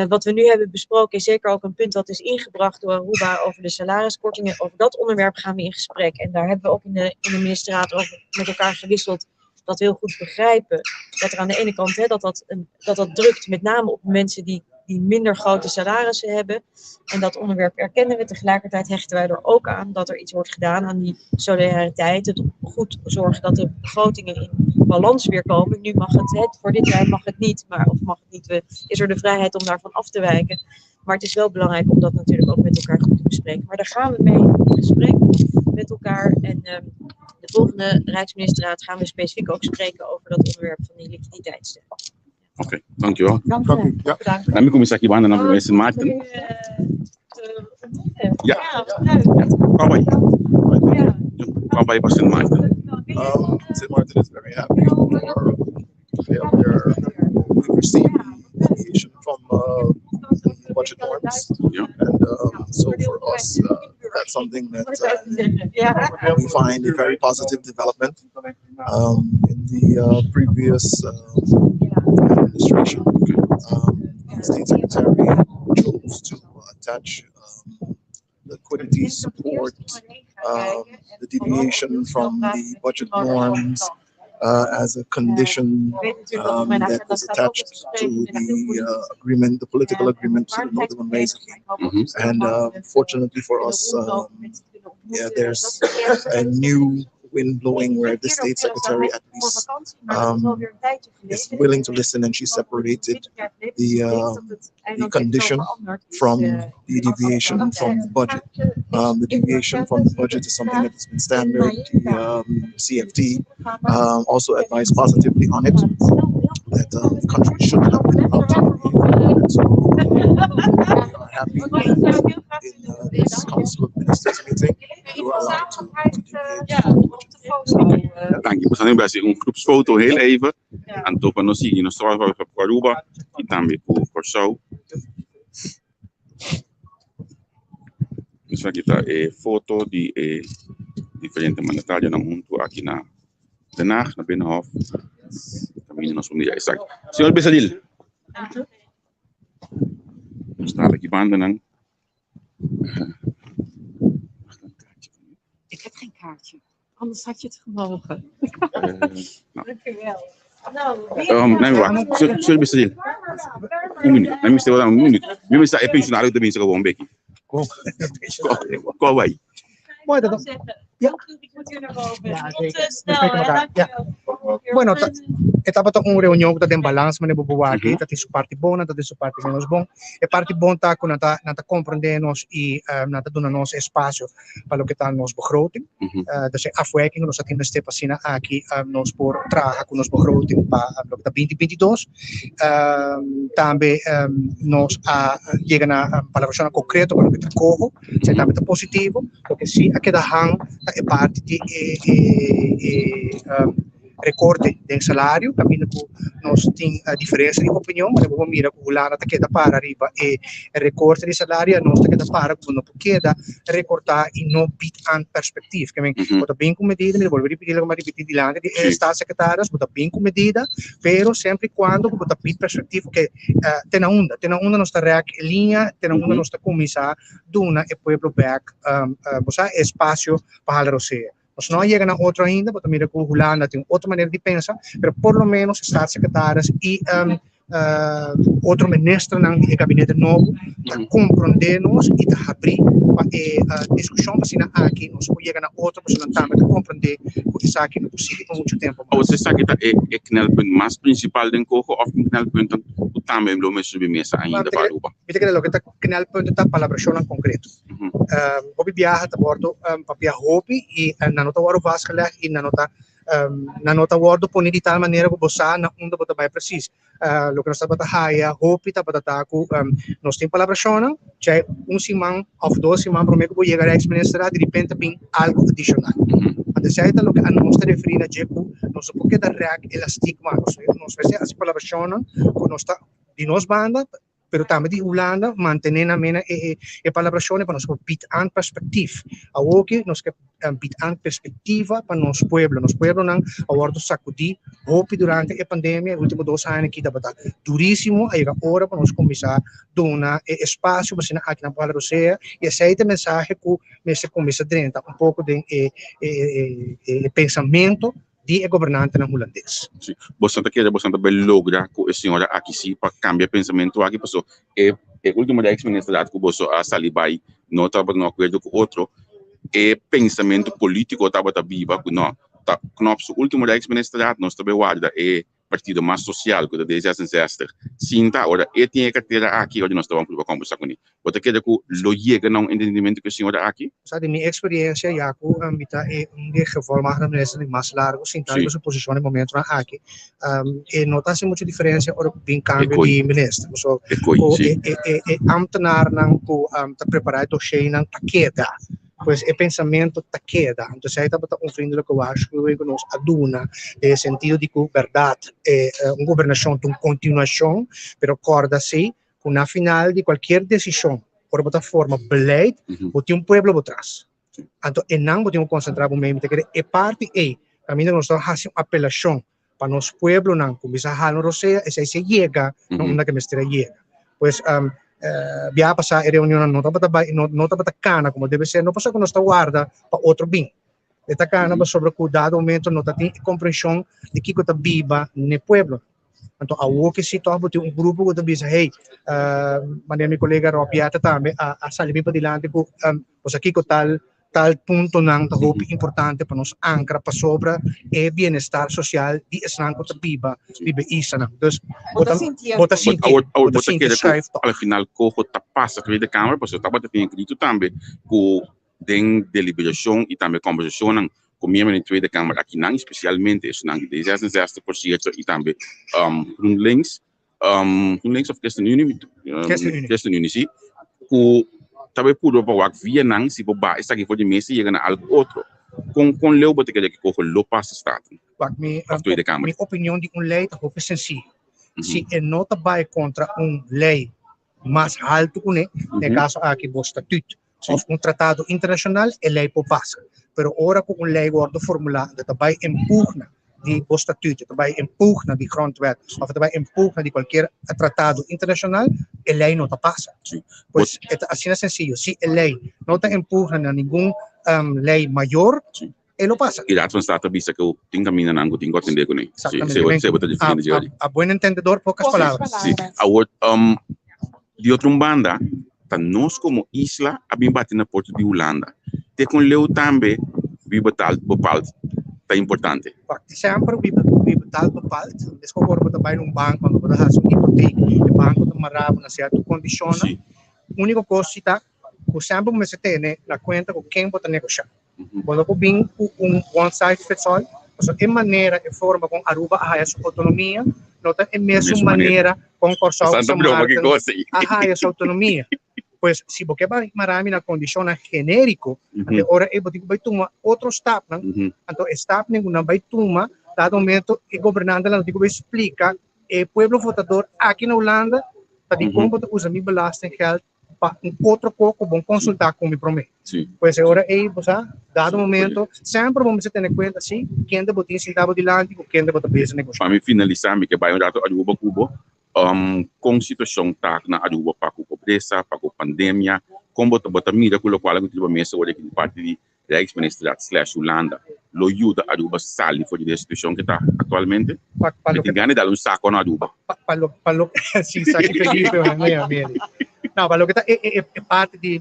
Wat we nu hebben besproken is zeker ook een punt dat is ingebracht door Aruba over de salariskortingen. Over dat onderwerp gaan we in gesprek. En daar hebben we ook in de ministerraad over met elkaar gewisseld dat we heel goed begrijpen dat er aan de ene kant, hè, dat dat drukt met name op mensen die minder grote salarissen hebben. En dat onderwerp erkennen we. Tegelijkertijd hechten wij er ook aan dat er iets wordt gedaan aan die solidariteit. Het goed zorgen dat de begrotingen in balans weer komen. Nu mag het, hè, voor dit jaar mag het niet, maar of mag het niet, is er de vrijheid om daarvan af te wijken. Maar het is wel belangrijk om dat natuurlijk ook met elkaar goed te bespreken. Maar daar gaan we mee in gesprek met elkaar. En de volgende Rijksministerraad gaan we specifiek ook spreken over dat onderwerp van die liquiditeitssteun. Oké, dankjewel. Dank u. Ja. Bedankt. Dan kom ik hier naar de Sint Maarten. Te ontmoeten. Ja. Ja, wat leuk. Kom bij. Ja. Kom bij Sint Maarten. St. Martin is very happy for their we received deviation from the budget norms. And so for us, that's something that we find a very positive development. In the previous administration, the state secretary chose to attach liquidity support, the deviation from the budget norms as a condition that was attached to the agreement, the political agreement to the Noorderman wijziging. And fortunately for us, yeah, there's a new wind blowing where the state secretary at least is willing to listen, and she separated the condition from the deviation from the budget. The deviation from the budget is something that has been standard. The CFT also advised positively on it, that countries should not be allowed to deviate. And so we are happy that in this Council of Ministers meeting, we were allowed to deviate from the budget. Dank je. We gaan nu bij een groepsfoto heel even. Anto pa nos sigui nos trabalho pa Aruba i tambe pa Kòrsou. Esaki ta e foto di e diferente mandatarionan huntu aki na Den Haag, na Binnenhof. Kaminda nos famia. Exacto. Señor Besadil. Nos ta aki bandanan. Ik heb geen kaartje. Anders had je het gemogen. Nou. Dank u wel. Nou, weer Nee, wacht. Señor Besadil. Un minüt. Nee, mister, un minüt. Mi mester e penshonario tambe gewoon een beetje. Kom. Kom bij. Mooi dat. Ja. Ik moet hier naar boven. Ja, Tot zeker. snel, We spreken hè. elkaar. Ja. Dankjewel. Bueno, e tabata un reunion ku ta den balans, manera bo aki, dat is parti bon, dat is parti menos bon. E parti bon ta ku nan ta komprondé nos i nan ta duna nos espasio pa loke ta nos begroting. Dus e afwijking nos tin step asina aki nos por traha ku nos begroting pa loke ta 2022. Tambe nos a yega na palabrashon konkreto pa loke ta coho, esei tambe ta positivo, pasobra si a keda hang e parti di e rekorte di salario, kaminda ku nos tin diferensia di opinion, ma bo mira ku Hulanda ta keda para riba e rekorte di salario, nos ta keda para ku no keda rekortá i no bied aan perspectief. Ke men, bo ta bin ku medida, mi bolbe ripití, komo ripití dilanti di staatssecretaris, bo ta bin ku medida, pero semper i kuando bo ta bied perspectief, ku te na unda nos ta rek liña, te na unda nos ta kuminsá duna e pueblo back, bo espasio pa hala rosea. Nos no a yega na otro ainda, pasobra mira ku Hulanda tin otro manera di pensa, pero por lo menos staatssecretaris i otro ministernan di gabinete nobo ta komprondé nos i ta habrí pa e diskushon asina aki nos por yega na otro persona tambe ta komprondé ku esaki no por sigui pa muchu tempu. Bo sa ku e knelpunt mas prinsipal den coho òf un knelpunt ku tambe lo mester subi mesa ainda pa Aruba? Mi ta kere loke ta knelpunt ta palabrashon konkreto. Hopi biaha ta wòrdu papia hopi i nan no ta wòrdu vastgelegd i nan no ta wòrdu poné di tal manera ku bo sa na unda bo ta bai precies. Loke nos tabata haya hopi tabata ta ku nos tin palabrashon, chai un siman òf 2 siman promé ku bo yega Rijksministerraad, di repente bin algu adishonal. Anto esei ta loke nos ta referí na dje ku nos no por keda rek elastiek, maar nos mester hasi palabrashon ku nos ta di nos banda. pero tambe di Hulanda mantené nan mena e e e palabrashonnan pa nos por bid aan perspectief. Awoki nos ke bid aan perspectiva pa nos pueblo. Nos pueblonan a wòrdu sakudí hopi durante e pandemia, e último dos aña aki tabata durísimo, a yega ora pa nos kuminsá duna e espasio pa asina aki nan por hala rosea i esei ta e mensahe ku mester kuminsá drenta un poko den e e e pensamentu di e gobernantenan hulandes. Sí. Boso ta kere boso ta bay logra ku e señora aki sí pa kambia pensamentu aki paso e e ultimo rijksministerraad ku boso a sali bay no tabata no akuerdo ku otro e pensamentu politiko tabata biba ku no ta Knops su ultimo rijksministerraad nos ta bay warda e partido mas sosial ku ta D66 sinta ora e tin e kartera aki ora nos ta ban purba kombersa kuné. Bo ta kere ku lo yega na un entendimentu ku e señora aki? Sa di mi eksperiencia ya ku mi ta e un di e gevolmachtigde minister di mas largo sinta riba su posishon e momentonan aki, e no ta hasi mucho diferencia ora ku bin kambio di minister. Pasobra ku e ambtenaarnan ku ta prepara e dosheynan ta keda. Pues e pensamentu ta keda. Anto esei tabata un vriendelijke waarschuwing ku nos a duna den e sentido di ku bèrdat e un gobernashon ta un kontinuashon, pero kòrda si ku na final di kualkier desishon ora bo ta forma beleid bo tin un pueblo bo tras. Anto enan bo tin ku konsentrá bo mente. Mi ta kere e parti ei kaminda ku nos ta hasi un apelashon pa nos pueblonan kuminsá hala un rosea, esei si a yega na unda ku mester a yega. Pues biaha pasá e reunionnan no tabata bai, no no tabata kana komo debe ser, no pasobra ku nos ta warda pa otro bin. E ta kana pasobra ku dado momento no ta tin e komprenshon di kiko ta biba n'e pueblo. Anto awor ke si tòg bo tin un grupo ku ta bisa, hey, manera mi kolega Rob Jeter tambe a a sali bin padilanti ku bo sa kiko tal Tal puntonan ta hopi importante pa nos ankra pasobra e bienestar sosial di esnan ku ta biba riba e islanan. Dus bo ta bo ta sinti Awor bo awor ta bo ta sinti kere ku schuif tòg. al final Coho ta pasa Tweede Kamer pasobra tabata tin e gritu tambe ku den deliberashon i tambe kombersashonnan ku miembro den Tweede Kamer akinan spesialmente esunnan di D66 por sierto i tambe GroenLinks GroenLinks of ChristenUnie ChristenUnie. ChristenUnie si ku ta bay purba pa wak via nan si bo baha esaki for di mesa y yega na algo otro. Kon kon leu bo ta kere ku koho lo pasa Staten Wak mi of Tweede Kamer? mi opinion di un lei ta hopi sencillo. Si e no ta bay kontra un lei mas haltu kuné, den e kaso aki bo statuut of un tratado internacional, e ley por pasa. Pero ora cu un ley wordo formula, ta bay en pugna di bo statuto, ta bay en pugna di grondwet, of ta bay en pugna di cualkier tratado internacional, e ley no ta pasa. Pues e ta asina sencillo. Si e ley no ta en pugna na ningun ley mayor, e lo pasa. Y Raad van State a bisa cu tin camindanan cu tin cu atende cune. Exactamente. Si, bo ta defende dje. A buen entendedor, pocas palabras. Si. Awor, di otro un banda, ta nos como isla a bin bati na porta di Hulanda. Te con leu tambe wie betaalt bepaalt ta importante. Semper wie betaalt bepaalt. Mesco ora bo ta bay na un banco anto bo ta haci un hipoteek, e banco ta mara bo na cierto condicionnan. Unico cos si ta cu semper bo mester tene na cuenta cu ken bo ta negosha. Bo no por bin cu un one size fits all, pasobra e manera, e forma con Aruba a haya su autonomia no ta e mesun manera con Corsou cu San Martin a haya su autonomia. Pues si bo ke bai marami na condicionnan generico, anto e ora ey bo tin cu bai tuma otro stapnan, anto e stapnan cu nan bai tuma, dado momento e gobernantenan lo tin cu bai splica e pueblo votador aki na Hulanda pa dicon bo ta usa mi belastinggeld pa un otro ko ku bon konsultá ku mi promé. Sí. Pues e ora ei, bo sa, dado momento, semper bo mester tene kuenta si kende bo tin sintá bo dilanti ku kende bo ta bezig negoshá. Pa mi finalisá, mi ke bai un rato Aruba ku bo. Kon situashon ta na Aruba pa ku pobresa, pa ku pandemia? Kon bo ta bo ta mira ku lokual ku tin riba mesa ora ki di parti di Rijksministerraad slash Hulanda lo yuda Aruba sali for di e situashon ke ta aktualmente? Pa pa Mi loke tin gana di dal un sako na Aruba. pa pa lo pa lo si saki Felipe mea mea. No, pa loke ta e e e parti di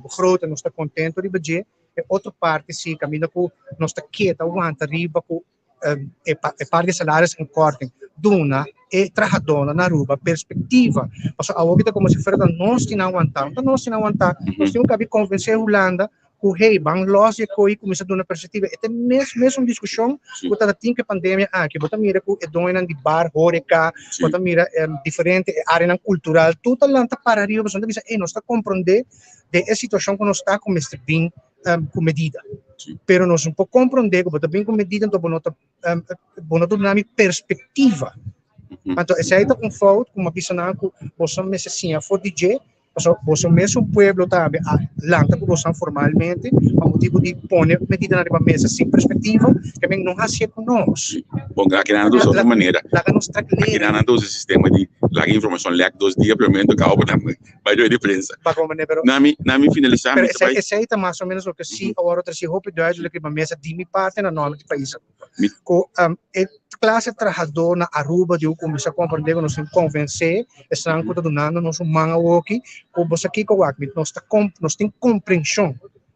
begroting nos ta contento riba dje, e otro parti si caminda cu nos ta keda wanta riba cu e e parti di salaris en korting duna e trahadónan na Aruba perspektiva. Pasobra awor ta komo si fuera ta nos tin a wantá. No ta nos tin a wantá. Nos tin ku kabi konvensé Hulanda ku hey, ban lòs di e koi i kuminsá duna perspektiva. E ta mes mesun diskushon ku tabata tin ku e pandemia aki. Bo ta mira ku e doñonan di bar, horeca, bo ta mira diferente e áreanan kultural, tur ta lanta para riba pasobra nan ta bisa, ey, nos ta komprondé den e situashon ku nos ta ku mester bin ku medida. Pero nos no por komprondé ku bo ta bin ku medida anto bo no ta bo no ta duna mi perspektiva. Anto esei ta un fout ku mi a bisa nan ku boso mester siña for di dje, pasobra boso mesun pueblo tambe a lanta ku boso formalmente pa motibu di pone medidanan riba mesa sin perspektiva, ke men no hasié ku nos. Bon, aki nan a usa otro manera. Laga nos trek Aki leren. nan a usa e sistema di laga informashon lèk dos dia promé en toka pa nan bai dor di prensa. Bako manera, pero Na mi, na mi finalisá Pero mi ta esei, bai. esei ta mas o menos loke si awor a trese hopi duidelijk riba mesa di mi parti na nòmber di pais Aruba. Mi Ku e klase trahadó na Aruba di kuminsá komprendé ku nos tin konvensé esnan ku ta dunando nos un man awoki ku bo sa kiko wak mi nos ta nos tin komprenshon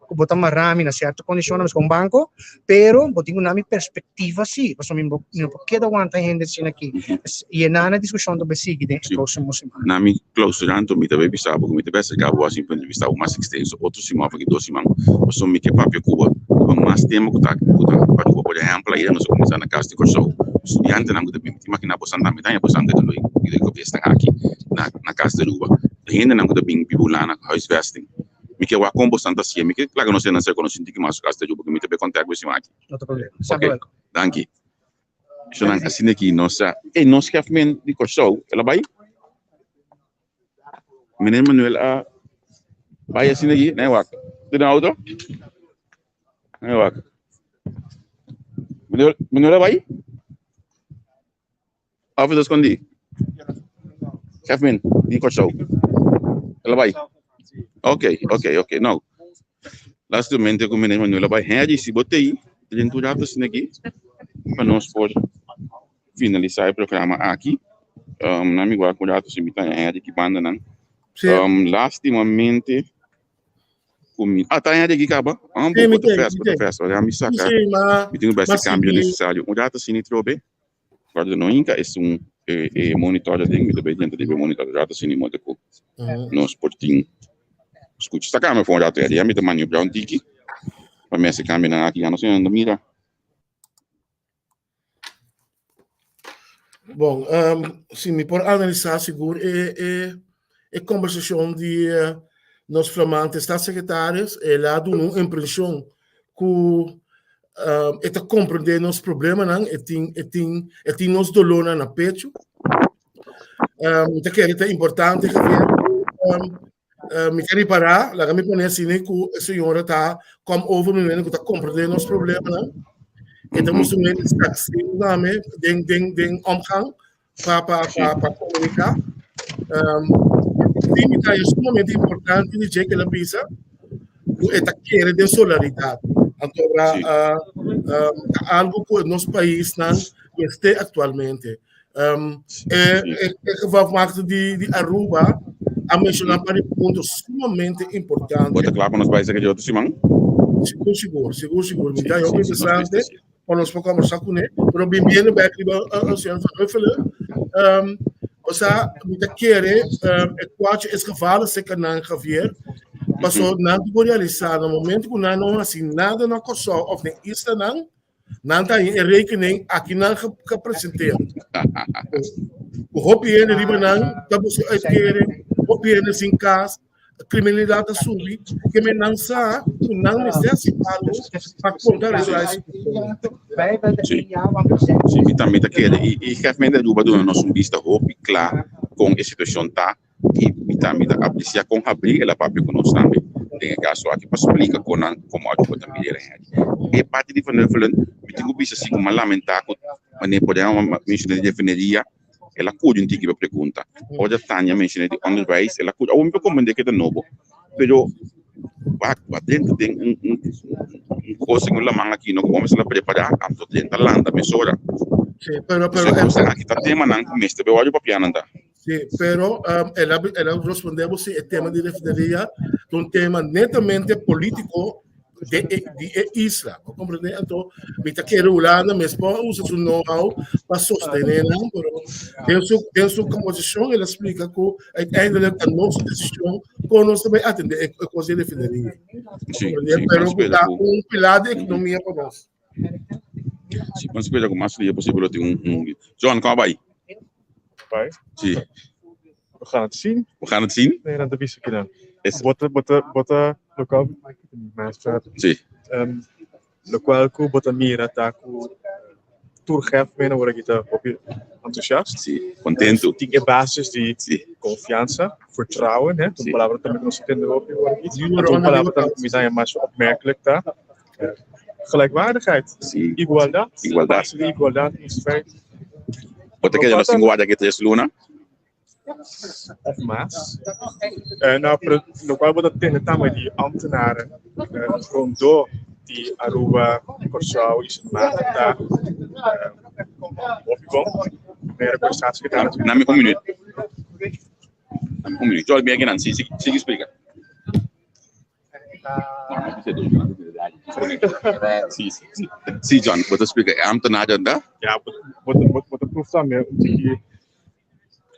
ku bo ta mará mi na sierto kondishonnan meskos un banko pero bo tin ku na mi perspektiva si pasobra mi no por keda wanta hende asina aki i e nan diskushon ta bai sigui den e próksimo siman. Na mi klausurando mi ta bai bisa bo ku mi ta bai aserká bo asin pa entrevistá bo mas ekstenso otro siman òf aki dos siman pasobra mi ke papia ku bo riba mas tema ku ta ku ta Aruba. Por ehèmpel ayer nos a kuminsá na kas di Kòrsou studiantenan ku ta bin mi ta imaginá bosan tambe ta haña bosan ku ta lo e esnan aki na na kas di Aruba hendenan ku ta bin biba Hulanda huisvesting mi ke wak kon bosan ta hasié mi ke laga nos hendenan sa ku nos sinti ki mas kas di Aruba ku mi ta bai kontak bo e siman aki. No ta problema. Ok Semper welkom. danki. Esnan asina ki nos sa ey nos chefman di Kòrsou el a bai? Meneer Manuel a bai asina aki nee wak den auto nee wak Manuel Manuel a bai? Of e ta skondi? Chefman di Kòrsou el a bai? Ok ok ok nou lastimamente ku meneer Manuel a bai Henry si bo ta ei den tur rato asina aki pa nos por finalisá e programa aki. Um, na mi wak un rato si mi ta Henry ki bandanan. Sí. Um, lastimamente ku mi ah ta Henry aki kaba. Ah, Sí, mi bo ta te, fes, mi bo ta te. fes. Ora mi Sí, saka, sí, ma, mi tin ku ma besti kambio sigui. nesesario. Un rato asina trobe. Guarda no inca es un e, e monitor ding, mi ta bay dentro di e monitor rato asina modo ku nos por tin scucha. Sta cambia for un rato ya, mi ta maniobra un tiki pa mi haci cambionan aki, ya no sé, mira. Bon, si mi por analisá sigur e e e kombersashon di nos flamante staatssecretaris, el a duna un impreshon ku e ta komprendé nos problemanan, e tin e tin e tin nos dolónan na pechu. Mi ta kere ta importante Javier ku mi ta ripará, laga mi pone asina ku e señora ta kom over mi mende ku ta komprendé nos problemanan. E ta mustra mi saksi tambe den den den omgang pa pa pa pa komuniká. Um, sí, mi ta sumamente importante di dje ke el a bisa ku e ta kere den solidaridat. Anto Sí. um, ta algo ku nos paisnan mester aktualmente. Um, e, e, e gevolgmaakte di, di Aruba a menciona un par di punto sumamente importante. Bo ta kla pa nos bai esaki di otro siman? Sigur, sigur, sigur, sigur. Mi Sí, ta sí, hopi sí, nos interesante mester sí. pa nos por conversa kuné. Pero bimbiendo bek riba uh, señor Van Huffelen, um, o sea, mi ta kere um, e kwaadje is gevallen zeker nan Javier. Paso nan tuvo realisa na momento ku nan no hasi nada na Kòrsou of na islanan, Nan ta haña e rekening aki nan gepresenteer. Ku hopi hende riba nan ta buska uitkering, hopi hende sin kas, kriminalidat ta subi, ke men nan sa ku nan mester hasi algu pa kontra e situashon. Sí, sí, mi tambe ta kere. I, i Gemeente Aruba duna nos un bista hopi kla kon e situashon ta. I mi tambe ta apresiá kon habrí el a papia ku nos tambe den e kaso aki pa splika kon nan komo Aruba ta mira e hende. E parti di Van Huffelen mi tin ku bisa si ku mi a lamentá ku manera por ehèmpel mi a menshoná di refineria el a kuri un tiki pa pregunta. Ora Tania menshoná di onderwijs el a kuri. Awor mi por komprendé ke ta nobo pero wak drenta den un un kos den un laman aki no ku bo mester a prepará anto drenta landa mesora. Sí, pero pero Esei kosnan aki ta temanan ku mester bai wòrdu papiá nan ta. Sí, pero um, el a, el a responde bo si e tema di refineria ta un tema netamente político de, e, di e isla. Bo comprende? Anto, mi ta kere Hulanda mes por usa su know-how pa sostener nan, pero den su, den su composición el a explica ku uiteindelijk ta nos decisión kon nos ta bai atende e, e kos di refineria. Sí, Comprende? sí, Pero mas ku spera ta ku un pilar di ekonomia pa nos. Sí, mas spera ku mas dia posibel lo tin un, un John, kon a bai? Bai. Sí. We gaan het zien. We gaan het zien. Nee, dat wist ik dan. Is- Bota, bota, bota, local, maar Sí. um, locual ku bota mira ta ku. Tur grefmen awor aki ta hopi entusiast. Si, kontentu. Tin e basis di konfiansa, vertrouwen, hè, un palabra tambe ku nos ta tende hopi awor aki. Anto un palabra tambe ku mi ta haña mas opmerkelijk ta gelijkwaardigheid, igualdat, base di igualdat nos feit. Bo ta kere nos tin ku warda aki tres luna? Of mas. Nou, pero lokual bo ta tende tambe di ambtenaren rondó di Aruba, Kòrsou i Sint Maarten ta hopi bon. Primero ku e staatssecretaris. Nami un minuut. Nami un minuut. Jòl, mi a kinan. Sigui splika. Sí, John, bo ta splika e ambtenaar ta? Ja, bo ta proef tambe un tiki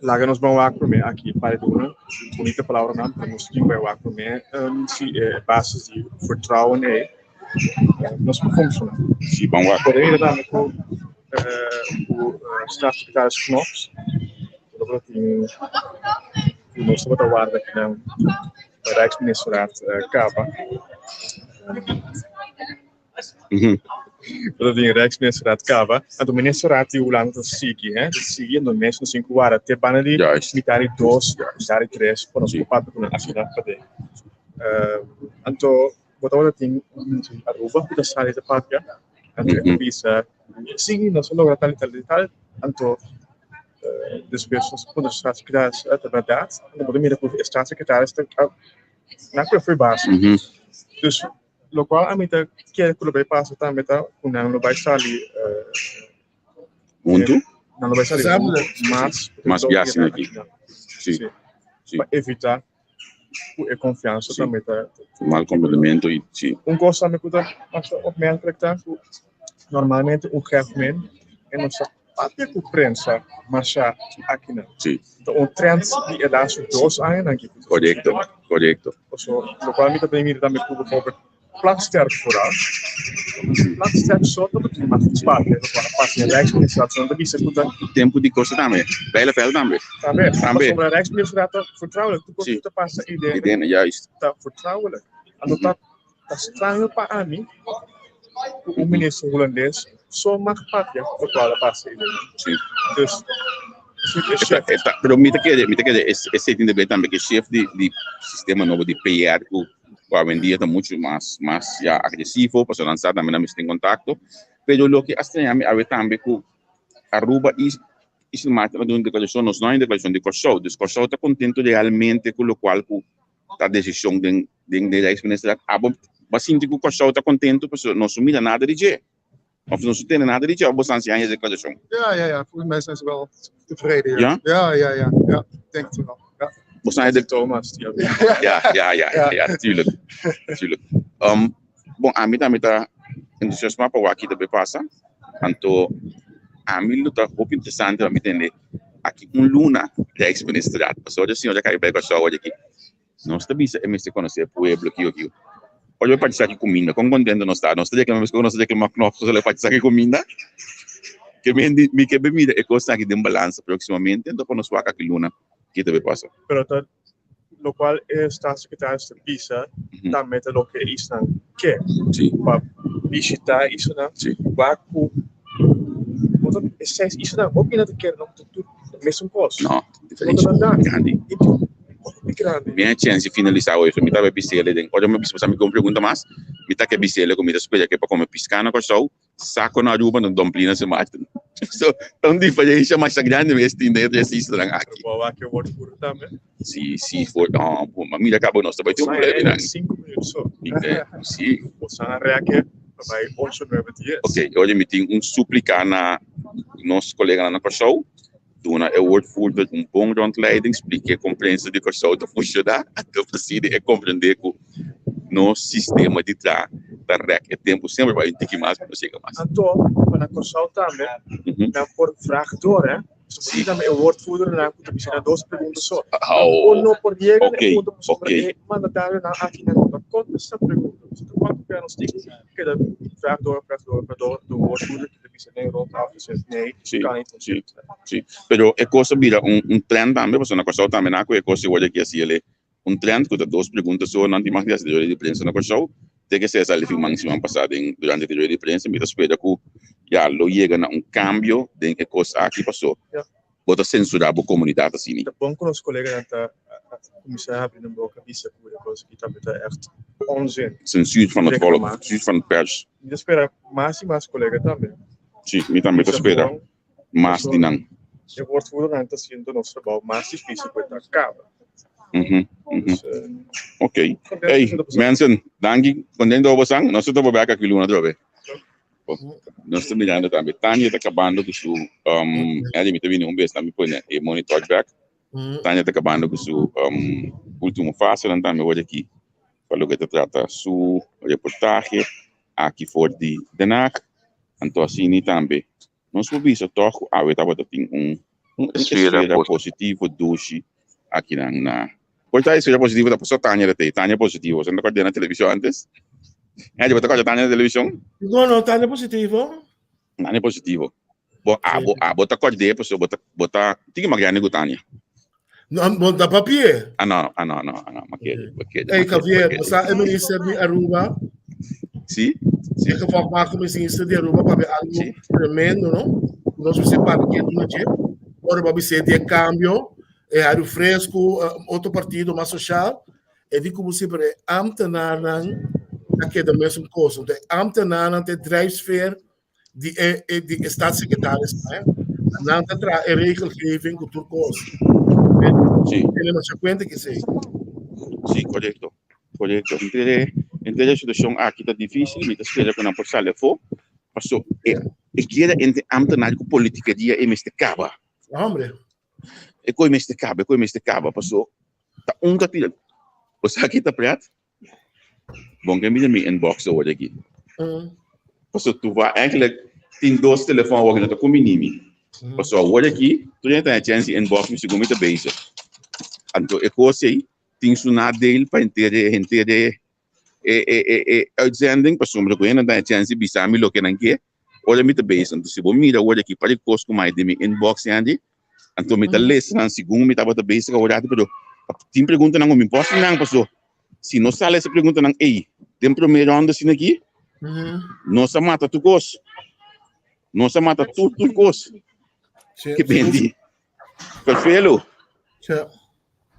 laga nos ban wak promé aki pa e duna bunita palabranan, pero nos tin bai wak promé si e basis di vertrouwen ei nos por funciona. Sí, ban wak. Por e tambe ku ku staatssecretaris Knops, ku tin ku nos tabata warda kinan Rijksministerraad kaba. Bo ta tin Rijksministerraad kaba. Anto ministerraad di Hulanda ta sigui, hè? Ta sigui, anto mes nos tin ku warda te banda di mitar di dos, mitar di tres, pa nos por papia ku nan asina paden. Anto bo tabata tin un minister di Aruba ku ta sali ta papia, anto e ta bisa, si, nos a logra tal i tal i tal, anto Despues nos puntra staatssecretaris ta bèrdat, anto bo ta mira ku e staatssecretaris ta nan ku e foi base. Dus lokual ami ta kere ku lo bai pasa tambe ta ku nan lo bai sali Huntu? Nan lo bai sali huntu mas Mas biaha aki. Si. Pa evita ku e konfiansa tambe ta Mal komportamentu i si. Un kos tambe ku ta masha opmerklik ta ku normalmente un grefmen e no sa papia ku prensa masha akinan. Si. Ta un trend di e laatste dos añanan ki ku ta Korekto, korekto. Paso lokual mi ta mira tambe ku bijvoorbeeld Plasterk vooral. Plasterk so tabatin mas papia lokual a pasa den Rijksministerraad. So nan ta bisa ku ta. Tempu di kosa tambe. Bijleveld tambe. Tambe. Tambe. Pasobra Rijksministerraad ta vertrouwelijk. Tur kos ku ta pasa ei den Juist. ta vertrouwelijk. Anto ta ta straño pa ami ku un minister hulandes so mag papia lokual a pasa ei den. Si. Dus E ta, pero mi ta kere, mi ta kere esei tin debe tambe ku e shef di di sistema nobo di PR ku ku awendia ta muchu mas mas ya agresivo pasobra nan sa tambe nan mester tin kontakto. Pero loke a straña mi awe tambe ku Aruba i i Sint Maarten a duna un deklarashon, nos no hay un deklarashon di Kòrsou. Dus Kòrsou ta kontento realmente ku lokual ku ta desishon den den den Rijksministerraad. Abo bo a sinti ku Kòrsou ta kontento pasobra nos no mira nada di dje. Of nos no tende nada di dje of bo sa hasi aña deklarashon? Ja, ja, ja. Volgens mij zijn ze wel tevreden. Ja? Ja, ja, ja. Ja, ik denk het wel. Ja. Bo sa de Thomas die Ja, ja, ja, ja, ja, tuurlijk. Tuurlijk. Um, bon, ami tambe ta entusiasmá pa wak kita bay pasa. Anto, ami lo ta hopi interesante pa mi tende aki un luna Rijksministerraad. Pasobra e señor a kai bay Kòrsou awor aki. Nos ta bisa e mester konosé e pueblo kiko kiko. Ora bo parti saki kuminda, kon kontento nos ta? Nos ta reklamá meskos ku nos ta reklamá knòp pasobra e parti saki kuminda? Ke men di, mi ke be mira e kosnan aki den balansa próksimamente, anto pa nos wak aki luna ke ta be pasa. Pero ta lokual e staatssecretaris ta bisa tambe ta loke e isnan ke. Pa bishita e islanan, wak ku no ta e seis islanan hopi nan ta kere nan ta tur mesun kos. No, diferensha grandi. Mi a chens di finalisa hoy, so mi tabata bisele den ora mi bisa mi con pregunta mas, mi ta ke bisele ku mi ta spera ke pa kome piská na Kòrsou, sako na Aruba na domplina na Sint Maarten. So ta un diferensha masha grandi mes tin den e tres islanan aki. Bo a wak e woordvoerder tambe? Si, si, for, no, bo mira kaba nos ta bai tin un problema nan. Sinku minuut so. Si. Bo sa rèk pa bai ocho, nuebe, dies. Ok, ora mi tin un suplika na nos koleganan na Kòrsou, Duna e woordvoerder un bon rondleiding, splik'é kon prensa di Kòrsou ta funshoná, anto preside e komprendé ku nos sistema di traha ta rèk e tempu semper bai un tiki mas pa nos yega mas. Anto pa na Kòrsou tambe nan por vraag door, hè? So por tin tambe e woordvoerdernan ku ta bisa nan dos pregunta so. Nan no por yega na e punto pasobra e mandatarionan aki nan no ta kontestá pregunta. So ta kuantu bia nos tin ku keda vraag door, vraag door, vraag door, de woordvoerder ki ta bisa nee rond tafel zegt nee, Sí, kan niet. sí, sí. Pero e kos a bira un, un trend tambe, pasobra na Kòrsou tambe na ku e kos di wòrdu aki hasi el un trend ku ta dos pregunta so nan tin mag di hasi di prensa na Kòrsou. Te ke Cesar li firman siman pasá den durante e rueda di prensa, mi ta spera ku ya lo yega na un kambio den e kos aki paso bo ta sensurá bo komunidat asini. Ta bon ku nos koleganan ta kuminsá habri nan boka bisa ku e kos aki tambe ta ègt onzin. Sensuur van het volk, sensuur van het pers. Mi ta spera mas i mas kolega tambe. Sí, mi tambe ta spera mas di nan. E woordvoerdernan ta haciendo nos trabou mas dificil cu e ta caba. Mhm, mhm. Ok. Hey, mensen, danki. Contento bo bosan. Nos ta topa bek aki luna atrobe. Nos ta mirando tambe. Tania ta cabando cu su um, Eddie, mi ta bini un bes, mi pone e monitor back. Tania ta cabando cu su um, ultimo fase dan tambe hoor aki. Pa loke ta trata su reportaje aki for di Den Haag. Anto asini tambe Nos por bisa tòg ku awe tabata tin un esfera positivo dushi akinan na. Por ta esfera positivo ta pasobra Tania ta tei. Tania positivo. Bo ta kòrda na televishon antes? Angie, bo ta kòrda Tania na televishon? No, no, Tania positivo. Tania positivo. Bo, abo, abo ta kòrd'é pasobra bo ta, bo ta tin mas grandi ku Tania. No, bo ta papi'é. Ah, no, ah, no, no, ah, no, ma kere, ma kere, Ey, ma kere, ma Javier, kere. bo sa e minister di Aruba? Sí, sí. E gevolg maak ku minister di Aruba papia algo Sí. tremendo, no? Ku nos mester papia ketu na dje. Ora bo a bis'é di e kambio, e aire fresku, otro partido mas sosial, e di ku bo si, pero e ambtenaarnan ta keda mesun kos. Enton e ambtenaarnan ta e drijfsfeer di e, e di e staatssecretaris, hè? Nan ta traha e regelgeving ku tur kos. Sí. Tiene masha kuenta ke esei. Sí, korekto. Korekto. Entre, entre e situashon aki ta difísil, mi ta spera ku nan por sali afó. Paso e, e guera entre ambtenaar ku politikeria e mester kaba. Hombre. E koi mester kaba, e koi mester kaba. Paso ta un ta tira. Bo sa ki ta pret? Bon ke mi mi inbox awor aki. Paso tu va eigenlijk tin dos telefon awor no ta kumbini mi. Paso awor aki tur hende ta chance di inbox mi segun mi ta bezig. Anto e kos ei tin su nadeel pa henter e henter e e e e uitzending pasobra ku hende ta chance di bisa mi loke nan ke ora mi ta bezig. Anto si bo mira awor aki par di kos ku mai den mi inbox hende Anto mi ta lesa nan segun mi tabata bezig awor ati, pero tin preguntanan ku mi por hasi nan paso si no sali ese preguntanan ei den prome ronda asina aki, nos a mata tur kos. Nos a mata tur tur kos. Ke bendi. Perfelo.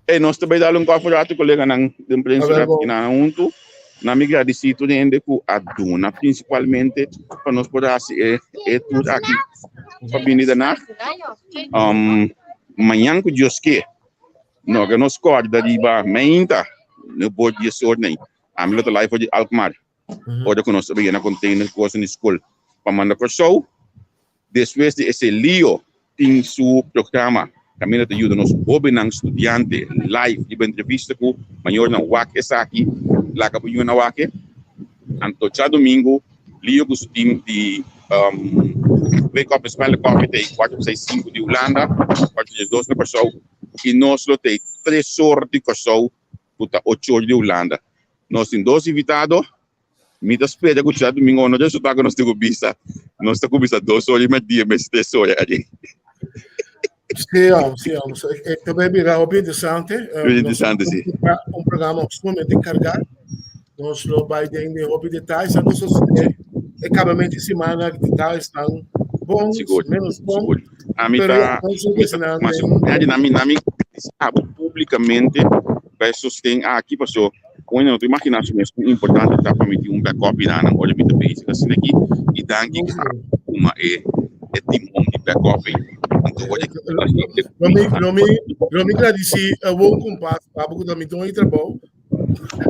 Ey, nos ta bay dal un koffie rato, coleganan den prensa rato ki nan hunto. Na mi gradeci tur hende cu a duna principalmente pa nos por haci e e tour aki pa bini Den Haag. Um, mañan cu Dios ke, no ke nos corda riba meinta, no por dies or nei. Ami lo ta live for di Alkmaar. Ora cu nos ta bay yena container cu cosnan di school pa manda Corsou. Despues di esei Leo tin su programa kaminda ta yuda nos hobennan studiante live riba entrevista ku mayornan wak esaki laga bo yunan wak e. Anto djadumingu Leo ku su team di Wake Up and Smell the Coffee ta e kuater pa seis sinku di Hulanda, kuater pa diesdos na Kòrsou i nos lo ta e tres or di Kòrsou ku ta ocho or di Hulanda. Nos tin dos invitado. Mi ta spera ku djadumingu no resultá ku nos tin ku bisa. Nos ta kuminsá dos ora i media mes tres ora ari. Sí, hom, sí, hom. So, e ta bai bira hopi interesante. Hopi interesante, sí. Un programa sumamente cargá. Nos lo bai den den hopi detalles. Anto sosodé e kabamento di semana detalles tan bons, Sigur, menos bon. sigur. Ami Pero ta, ya, nos lo mi ta, nan mas, den nami, nami, abo públicamente pa e sosten aki, paso Bueno, no ta imaginá su mes kon importante ta pa mi tin un backup i nan ora mi ta bezig asina aki. I danki ku a tuma e e timon di backup ei. Anto ora ki Lo mi, lo mi, lo mi gradisí awor kompas pa bo ku ta mi don di trabou.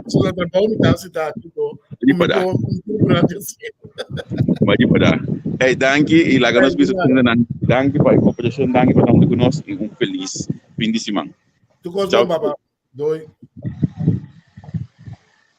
So na trabou mi ta sita aki bo. Di para. Ma di para. Hey, danki i laga nos bisa nan. Danki pa e koperashon, danki pa ta huntu ku nos i un felis fin di siman. Tur kos Chao. bon, papa. Doei.